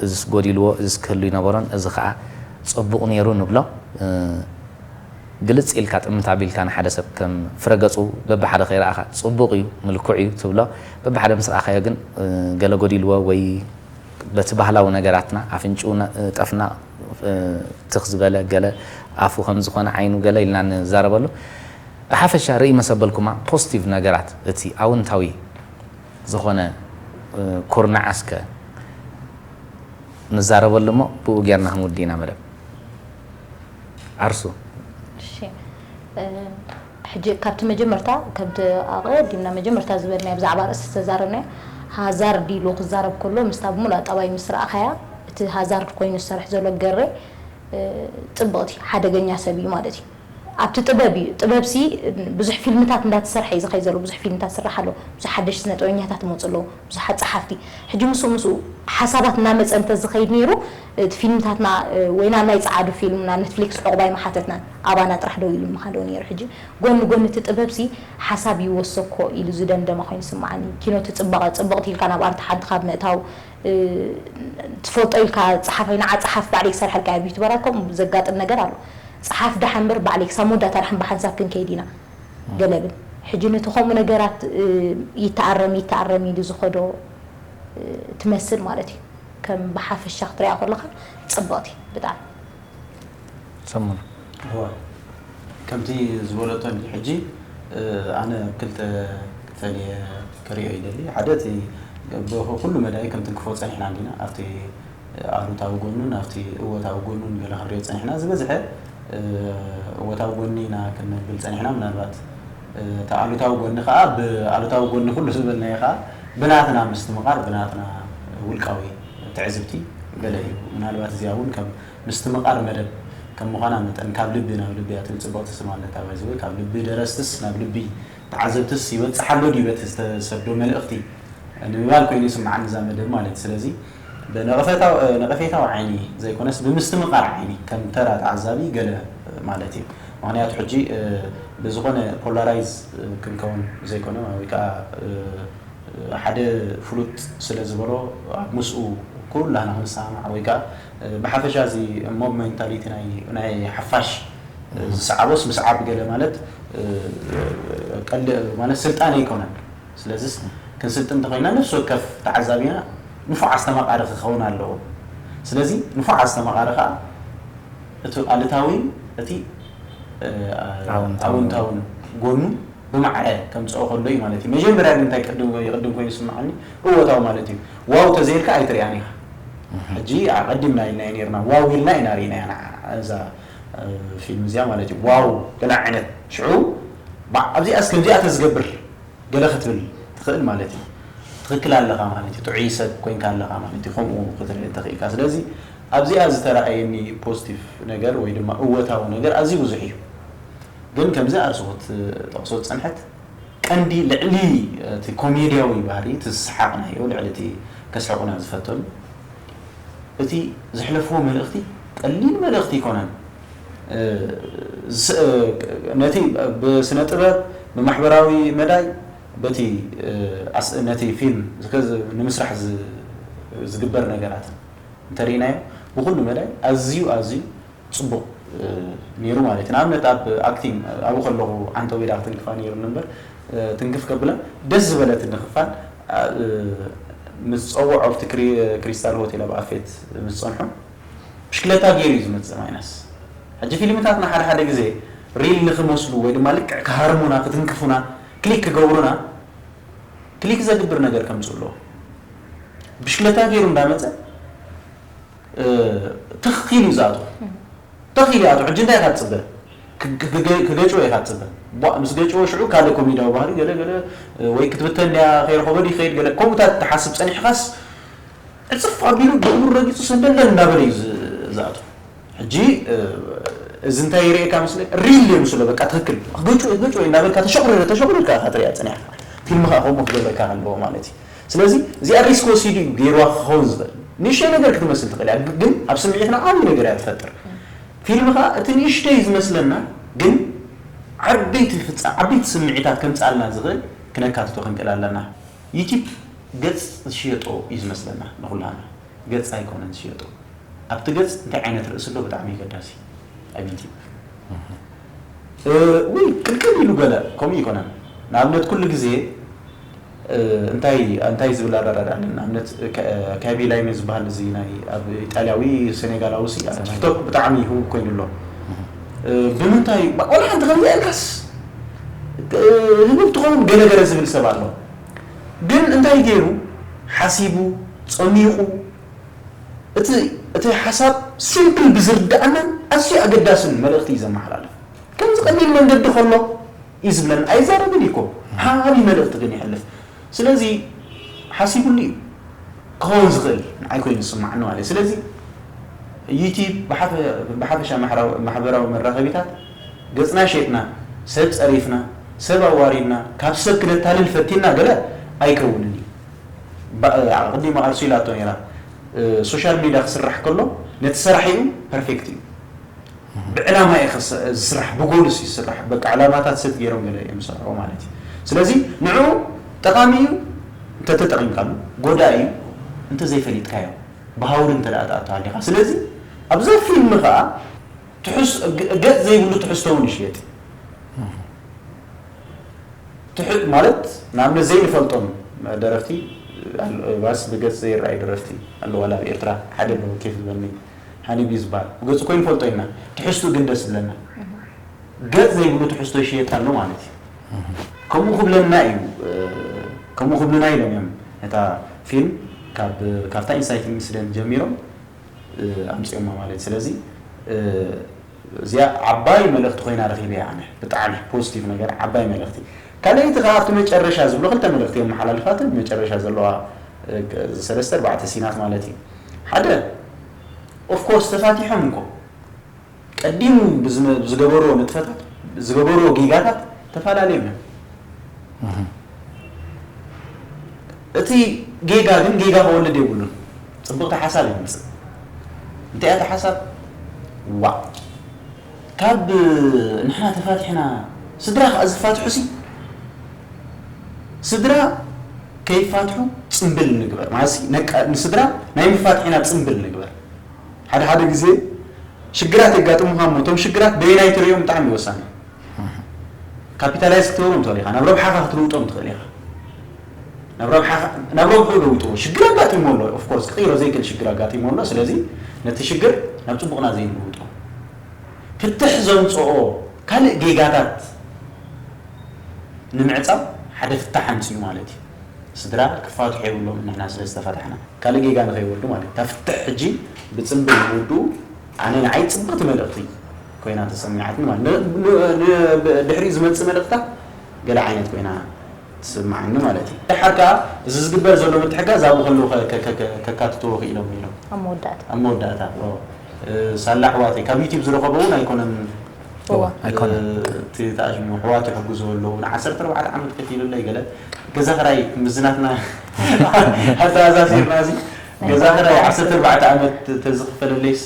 እዚስ ጎዲልዎ እዚስ ክህሉ ይነበሮን እዚ ኸኣ ጽቡቕ ነይሩ ንብሎ። ግልጽ ኢልካ ጥምት ኣቢልካ ንሓደ ሰብ ከም ፍረ ገጹ በብሓደ ከይረኣኻ ጽቡቕ እዩ ምልኩዕ እዩ ትብሎ። በብሓደ ምስ ረኣኻዮ ግን ገለ ጎዲልዎ ወይ በቲ ባህላዊ ነገራትና ኣፍንጭኡ ጠፍና ትኽ ዝበለ ገለ ኣፉ ከም ዝኾነ ዓይኑ ገለ ኢልና ንዛረበሉ። ብሓፈሻ ርእይ መሰበልኩማ ፖስቲቭ ነገራት እቲ ኣውንታዊ ዝኾነ ኩርናዓስከ ንዛረበሉ እሞ ብኡ ጌርና ክንውዲ ኢና መደብ ዓርሱ። እሺ ሕጂ ካብቲ መጀመርታ፣ ከምቲ ኣቐዲምና መጀመርታ ዝበልናዮ ብዛዕባ ርእሲ ዝተዛረብናዮ፣ ሃዛርድ ኢሉ ክዛረብ ከሎ፣ ምስታ ብምሉእ ጠባይ ምስ ረኣኻያ፣ እቲ ሃዛርድ ኮይኑ ዝሰርሕ ዘሎ ገሬ፣ እ፣ ጽብቕቲ፣ ሓደገኛ ሰብ እዩ ማለት እዩ። ኣብቲ ጥበብ እዩ። ጥበብሲ ብዙሕ ፊልምታት እንዳተሰርሐ እዩ ዝኸይድ ዘሎ። ብዙሕ ፊልምታት ዝስራሕ ኣሎ። ብዙሕ ሓደሽቲ ስነ ጥበበኛታት ይመጹ ኣለዉ። ብዙሓት ጸሓፍቲ። ሕጂ ምስኡ ምስኡ ሓሳባት እናመጸ እንተ ዝኸይድ ነይሩ፣ እቲ ፊልምታትና፣ እ፣ ወይና ናይ ጸዓዱ ፊልም ናብ ኔትፍሊክስ ዕቑባ ኣይምሓተትናን። ኣባና ጥራሕ ደው ኢሉ ምኻደው ነይሩ። ሕጂ ጎኒ ጎኒ እቲ ጥበብሲ ሓሳብ ይወሰኮ ኢሉ ዝደምደመ ኮይኑ ይስምዓኒ። ኪኖ እቲ ጽባቐ፣ ጽብቕቲ ኢልካ ናብ ኣርት ሓንቲ ካብ ምእታው፣ እ፣ ትፈልጦ ኢልካ ጸሓፋይ ንዓ ጸሓፍ ባዕለይ ክሰርሐልካ ኣብ ዩቱበራት ከምኡ ዘጋጥም ነገር ኣሎ። ጸሓፍ ደሓን እምበር ባዕለይ ክሳብ መወዳእታ ደሓን ብሓንሳብ ክንከይድ ኢና። ገለብን ሕጂ ነቲ ከምኡ ነገራት፣ እ፣ ይተኣረም ይተኣረም ኢሉ ዝኸዶ፣ እ፣ ትመስል ማለት እዩ። ከም ብሓፈሻ ክትሪኣ ከለኻ ጽብቕቲ ብጣዕሚ። ሰሙን እዋ፣ ከምቲ ዝበለቶ እንዲ ሕጂ፣ እ፣ ኣነ ክልተ ክፈልየ ክሪኦ ይደሊ። ሓደ እቲ ብኩሉ መዳይ ከም ትንክፎ ጸኒሕና እንዲና ኣብቲ ኣሉታዊ ጎኑን ኣብቲ እወታዊ ጎኑን ገለ ክንሪኦ ጸኒሕና። ዝበዝሐ፣ እ፣ እወታዊ ጎኒ ኢና ክንብል ጸኒሕና። ምናልባት፣ እ፣ እቲ ኣሉታዊ ጎኒ ከኣ ብኣሉታዊ ጎኒ ኩሉ ዝበልናዮ ከኣ ብናትና ምስትምቓር፣ ብናትና ውልቃዊ ትዕዝብቲ ገለ እዩ። ምናልባት እዚኣ እውን ከም ምስትምቓር መደብ ከም ምዃና መጠን ካብ ልቢ ናብ ልቢ እያ ትብል። ጽብቕቲ ስም ኣለታ። ባይዘወይ ካብ ልቢ ደረስትስ ናብ ልቢ ተዓዘብትስ ይበጽሕ ኣሎ ድዩ በቲ ዝተሰዶ መልእኽቲ ንምባል ኮይኑ ይስምዓኒ እዛ መደብ ማለት እዩ። ስለዚ ብነቐፈታዊ፣ ነቐፌታዊ ዓይኒ ዘይኮነስ ብምስትምቓር ዓይኒ ከም ተራ ተዓዛቢ ገለ ማለት እዩ። ምኽንያቱ ሕጂ፣ እ፣ ብዝኾነ ፖላራይዝ ክንከውን ዘይኮነ ወይ ከዓ፣ እ፣ ሓደ ፍሉጥ ስለ ዝበሎ ኣብ ምስኡ ኩላህና ክንሰማማዕ ወይ ከዓ፣ እ፣ ብሓፈሻ እዚ ሞብ ሜንታሊቲ ናይ፣ ናይ ሓፋሽ፣ እ፣ ዝሰዓቦስ ምስዓብ ገለ ማለት፣ እ፣ ቀል-፣ ማለት ስልጣን ኣይኮነን። ስለዚስ ክንስልጥን እንተኾይና ነፍሲ ወከፍ ተዓዛቢና ንፉዕ ኣስተማቓሪ ክኸውን ኣለዎ። ስለዚ ንፉዕ ኣስተማቓሪ ከዓ እቲ ኣሉታዊ እቲ፣ እ፣ ኣወንታዊ። ኣወንታውን ጎኑ ብማዕረ ከምፅኦ ከሎ እዩ ማለት እዩ። መጀመርያ ግን እንታይ ቅድም ይቕድም ኮይኑ ይስምዓኒ እወታዊ ማለት እዩ። ዋው ተዘይልካ ኣይትሪኣን ኢኻ። ሕጂ ኣቐዲምና ኢልና ነርና ዋው ኢልና ኢና ርኢናያ ንዓ እዛ፣ እ፣ ፊልም እዚኣ ማለት እዩ። ዋው ገለ ዓይነት ሽዑ ባ-፣ ኣብዚኣስ ከምዚኣ ተዝገብር ገለ ክትብል ትኽእል ማለት እዩ። ትኽክል ኣለኻ ማለት እዩ። ጥዑይ ሰብ ኮይንካ ኣለኻ ማለት እዩ። ከምኡ ክትርኢ እንተኽኢልካ። ስለዚ ኣብዚኣ ዝተረኣየኒ ፖዚቲቭ ነገር ወይ ድማ እወታዊ ነገር ኣዝዩ ብዙሕ እዩ። ግን ከምዚ ኣርሱ ክትጠቕሶ ዝጸንሐት ቀንዲ ልዕሊ እቲ ኮሜድያዊ ባህሪ፣ እቲ ዝሰሓቕናዮ፣ ልዕሊ እቲ ከስሕቑና ዝፈተኑ፣ እቲ ዘሕለፍዎ መልእኽቲ ቀሊል መልእኽቲ ኣይኮነን። እ፣ ስ-፣ እ፣ ነቲ ብስነ ጥበብ፣ ብማሕበራዊ መዳይ፣ በቲ፣ እ፣ ኣስ-፣ ነቲ ፊልም ዝከ-፣ ንምስራሕ ዝ-፣ ዝግበር ነገራት እንተሪእናዮ ብኹሉ መዳይ ኣዝዩ ኣዝዩ ጽቡቕ፣ እ፣ ነይሩ ማለት እዩ። ንኣብነት ኣብ ኣክቲንግ ኣብኡ ከለኹ ዓንተው ኢላ ክትንክፋ ነይሩኒ እምበር፣ እ፣ ትንክፍ ከብላ ደስ ዝበለትኒ ክፋል፣ እ፣ ምስ ጸውዖ ኣብቲ ክሪ-፣ ክሪስታል ሆቴል ኣብ ኣፌት ምስ ጸንሑ ብሽክለታ ገይሩ እዩ ዝመጽእ ማይናስ። ሕጂ ፊልምታትና ሓደ ሓደ ግዜ ሪል ንኽመስሉ ወይ ድማ ልክዕ ክሃርሙና ክትንክፉና ክሊክ ክገብሩና ክሊክ ዘግብር ነገር ከምጽእ ኣለዎ። ብሽክለታ ገይሩ እንዳመጸ፣ እ፣ ትኽ ኢሉ እዩ ዝኣትዎ። ትኽ ኢሉ ይኣትዎ። ሕጂ እንታይ ኢኻ ትጽበ? ክገ-፣ ክገጭዎ ኢኻ ትጽበ። ቧእ ምስ ገጭዎ ሽዑ ካልእ ኮሜድያዊ ባህሪ ገለ ገለ፣ እ፣ ወይ ክትብተን ድያ ከይረኸቦ ድዩ ይኸይድ ገለ ከምኡታት ትሓስብ ጸኒሕኻስ ዕጽፍ ኣቢሉ ብእግሩ ረጊጹ ሰንደል እንዳበለ እዩ ዝ-፣ ዝኣትዎ። ሕጂ፣ እ፣ እዚ እንታይ ይርእየካ መስለ? ሪል እዩ ምስሎ በቃ ትኽክል። ክገጭዎ፣ ክገጭዎ እንዳበልካ ተሸቑሪረ፣ ተሸቑሪርካ ኢኻ ትርእያ ጸኒሕካ። ፊልም ከኣ ከምኡ ክገብረካ ኣለዎ ማለት እዩ። ስለዚ እዚኣ ሪስክ ወሲዱ እዩ ገይርዋ ክኸውን ዝኽእል። ንእሽተይ ነገር ክትመስል ትኽእል እያ፣ ግን ኣብ ስምዒትና ዓብዪ ነገር እያ ትፈጥር። ፊልም ከኣ እቲ ንእሽተይ ዝመስለና ግን ዓበይቲ ፍጻ-፣ ዓበይቲ ስምዒታት ከምጽኣልና ዝኽእል ክነካትቶ ክንክእል ኣለና። ዩቲብ ገጽ ዝሽየጦ እዩ ዝመስለና ንኹላና። ገጽ ኣይኮነን ዝሽየጦ። ኣብቲ ገጽ እንታይ ዓይነት ርእሲ ኣሎ ብጣዕሚ ኣገዳሲ ኣብ ዩቲብ። እ፣ ውይ ቅልቅል ኢሉ ገለ ከምኡ ይኮነን። ንኣብነት ኩሉ ግዜ፣ እ፣ እንታይ፣ እንታይ ዝብል ኣረዳድኣ ኣሎ? ንኣብነት ከ-፣ ካቢ ላይሜ ዝበሃል እዚ ናይ ኣብ ኢጣልያዊ ሴኔጋላዊ ሲ ኣብ ቲክቶክ ብጣዕሚ ህቡብ ኮይኑ ኣሎ። እ፣ ብምንታይ ባ-፣ ዋላ ሓንቲ ከምዚ ኢልካስ፣ እ፣ ህቡብ ትኸውን ገለ ገለ ዝብል ሰብ ኣሎ። ግን እንታይ ገይሩ ሓሲቡ ጸሚቑ እቲ፣ እቲ ሓሳብ ሲምፕል ብዝርድኣናን ኣዝዩ ኣገዳስን መልእኽቲ እዩ ዘመሓላልፍ። ከምዚ ቀሊል መንገዲ ከሎ እዩ ዝብለና ኣይዛረብን እዩ እኮ። ዓብዪ መልእኽቲ ግን ይሕልፍ። ስለዚ ሓሲቡሉ እዩ ክኸውን ዝኽእል ንዓይ ኮይኑ ዝስማዓኒ ማለት እዩ። ስለዚ ዩቲብ ብሓፈ- ብሓፈሻ ማሕራዊ- ማሕበራዊ መራኸቢታት ገጽና ሸጥና፣ ሰብ ጸሪፍና፣ ሰብ ኣዋሪድና፣ ካብ ሰብ ክነታልል ፈቲና ገለ ኣይከውንን እዩ። ባ- ቅዲም ኣርሱ ኢላቶ ነይራ፣ ሶሻል ሚድያ ክስራሕ ከሎ ነቲ ሰራሒኡ ፐርፌክት እዩ። ብዕላማ እዩ ክስ- ዝስራሕ፣ ብጎልስ ይስራሕ። በቃ ዕላማታት ሰት ገይሮም ገለ እዮም ዝሰርሑ ማለት እዩ። ስለዚ ንዑ ጠቓሚ እዩ እንተተጠቒምካሉ፣ ጎዳኢ እዩ እንተዘይፈሊጥካዮ፣ ብሃውሪ እንተ ደኣ ትኣቱ ሃሊኻ። ስለዚ ኣብዛ ፊልም ኸኣ ትሕስ- ገ- ገጽ ዘይብሉ ትሕዝቶ እውን ይሽየጥ እዩ። ትሕ- ማለት ንኣብነት ዘይንፈልጦም ደረፍቲ ኣል- ባስ ብገጽ ዘይረኣዩ ደረፍቲ ኣለዉ። ዋላ ኣብ ኤርትራ ሓደ ኣለዉ ኬፍ ዝበኒ ሓኒቢ ዝበሃል ብገጹ ኮይኑ ንፈልጦ ኢና። ትሕዝቱ ግን ደስ ዝብለና ገጽ ዘይብሉ ትሕዝቶ ይሽየጥ ኣሎ ማለት እዩ። ከምኡ ክብለና እዩ እ፣ ከምኡ ክብሉና ኢሎም እዮም ነታ ፊልም ካብ ካብታ ኢንሳይቲንግ ኢንሲደንት ጀሚሮም ኣምፅኦማ ማለት እዩ። ስለዚ እዚኣ ዓባይ መልእኽቲ ኮይና ረኺበያ ኣነ። ብጣዕሚ ፖዚቲቭ ነገር፣ ዓባይ መልእኽቲ። ካልኣይቲ ከዓ ኣብቲ መጨረሻ ዝብሎ ክልተ መልእኽቲ የመሓላልፋትን መጨረሻ ዘለዋ ሰለስተ ኣርባዕተ ሲናት ማለት እዩ። ሓደ ኦፍኮርስ ተፋቲሖም እኮ ቀዲሙ ብዝገበርዎ ንጥፈታት ዝገበርዎ ጌጋታት ተፈላለዮም እዮም። እቲ ጌጋ ግን ጌጋ ክወልድ የብሉን። ፅብቕቲ ሓሳብ ይመፅእ። እንታይ እያ ሓሳብ? ዋ ካብ ንሕና ተፋቲሕና ስድራ ከዓ ዝፋትሑ ሲ ስድራ ከይፋትሑ ፅምብል ንግበር ማለት ንስድራ ናይ ምፋትሒና ፅምብል ንግበር። ሓደ ሓደ ግዜ ሽግራት የጋጥሙኻ እሞ እቶም ሽግራት በየናይ ትሪኦም ብጣዕሚ ወሳኒ። ካፒታላይዝ ክትገብሮም ትኽእል ኢኻ፣ ናብ ረብሓኻ ክትልውጦም ትኽእል ኢኻ። ናብ ረብሓ ለውጥዎ ሽግር ኣጋጢሞ ኣሎ። ኦፍኮርስ ክቕይሮ ዘይክእል ሽግር ኣጋጢሞ ኣሎ። ስለዚ ነቲ ሽግር ናብ ፅቡቕና ዘይንልውጦ ፍትሕ ዘምፅኦ ካልእ ጌጋታት ንምዕፃው ሓደ ፍታሕ ኣምፅኡ ማለት እዩ። ስድራ ክፋትሑ የብሎም ንሕና ስለ ዝተፈታሕና ካልእ ጌጋ ንኸይወልዱ ማለት እዩ። እታ ፍትሕ ሕጂ ብፅምብል ንውድኡ ኣነ ንዓይ ፅብቕቲ መልእኽቲ ኮይና ተሰሚዓትኒ ማለት ድሕሪኡ ዝመፅእ መልእኽታ ገለ ዓይነት ኮይና ትስምዓኒ ማለት እዩ። ደሓር ከዓ እዚ ዝግበር ዘሎ ምትሕጋዝ ኣብኡ ከለዉ ከካትትዎ ክኢሎም ኢሎም ኣብ መወዳእታ ኣብ መወዳእታ ሳላ ኣሕዋተይ ካብ ዩቲብ ዝረኸቦ እውን ኣይኮነን። ኣይኮነን። እቲ ተኣሽሙ ኣሕዋት ይሕግዙ ኣለዉ። ንዓሰርተ ኣርባዕተ ዓመት ከፊሉለይ ገለ ገዛ ክራይ ምዝናትና ኣተኣዛዚርና እዚ ገዛ ክራይ ዓሰርተ ኣርባዕተ ዓመት ተዝኽፈለለይስ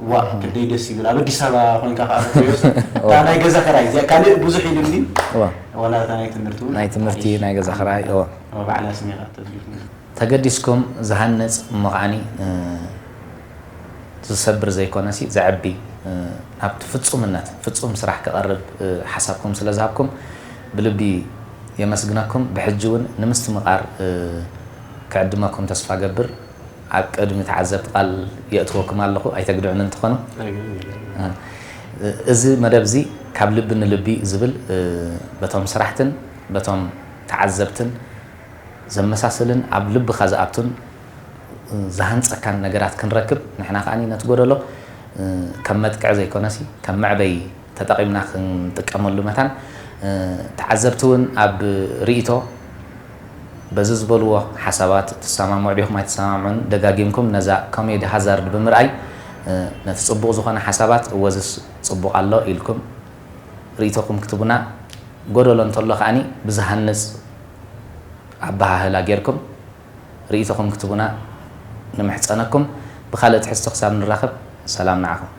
ዋ ክንደይ ደስ ይብል። ኣብ ኣዲስ ኣበባ ኮይንካ ከዓ ክትሪኦስ እታ ናይ ገዛ ክራይ እዚኣ ካልእ ብዙሕ ኢሉ እንዲ ዋላ እታ ናይ ትምህርቲ እውን ናይ ትምህርቲ ናይ ገዛ ክራይ እዋ ባዕላ ስሜኻ ተዝግፍ ተገዲስኩም ዝሃንጽ እሞ ከዓኒ ዝሰብር ዘይኮነሲ ዘዕቢ ናብቲ ፍጹምነት ፍጹም ስራሕ ክቐርብ ሓሳብኩም ስለ ዝሃብኩም ብልቢ የመስግነኩም። ብሕጂ እውን ንምስትምቓር ክዕድመኩም ተስፋ ገብር። ኣብ ቅድሚ ተዓዘብቲ ቃል የእትወኩም ኣለኹ ኣይተግድዑኒ እንተኾኑ። እዚ መደብ እዚ ካብ ልቢ ንልቢ ዝብል በቶም ስራሕትን በቶም ተዓዘብትን ዘመሳስልን ኣብ ልብኻ ዝኣቱን ዝሃንፀካን ነገራት ክንረክብ ንሕና ከኣ ነቲ ጎደሎ ከም መጥቅዕ ዘይኮነሲ ከም መዕበይ ተጠቒምና ክንጥቀመሉ መታን ተዓዘብቲ እውን ኣብ ርእይቶ በዚ ዝበልዎ ሓሳባት ትሰማምዑ ዲኹም ኣይትሰማምዑን ደጋጊምኩም ነዛ ኮሜዲ ሃዛርድ ብምርኣይ ነቲ ፅቡቕ ዝኾነ ሓሳባት እወዝስ ፅቡቕ ኣሎ ኢልኩም ርእይቶኹም ክትቡና ጎደሎ እንተሎ ከዓኒ ብዝሃንፅ ኣበሃህላ ጌርኩም ርእይቶኹም ክትቡና ንምሕፀነኩም። ብኻልእ ትሕዝቶ ክሳብ ንራኸብ ሰላም ንዓኹም።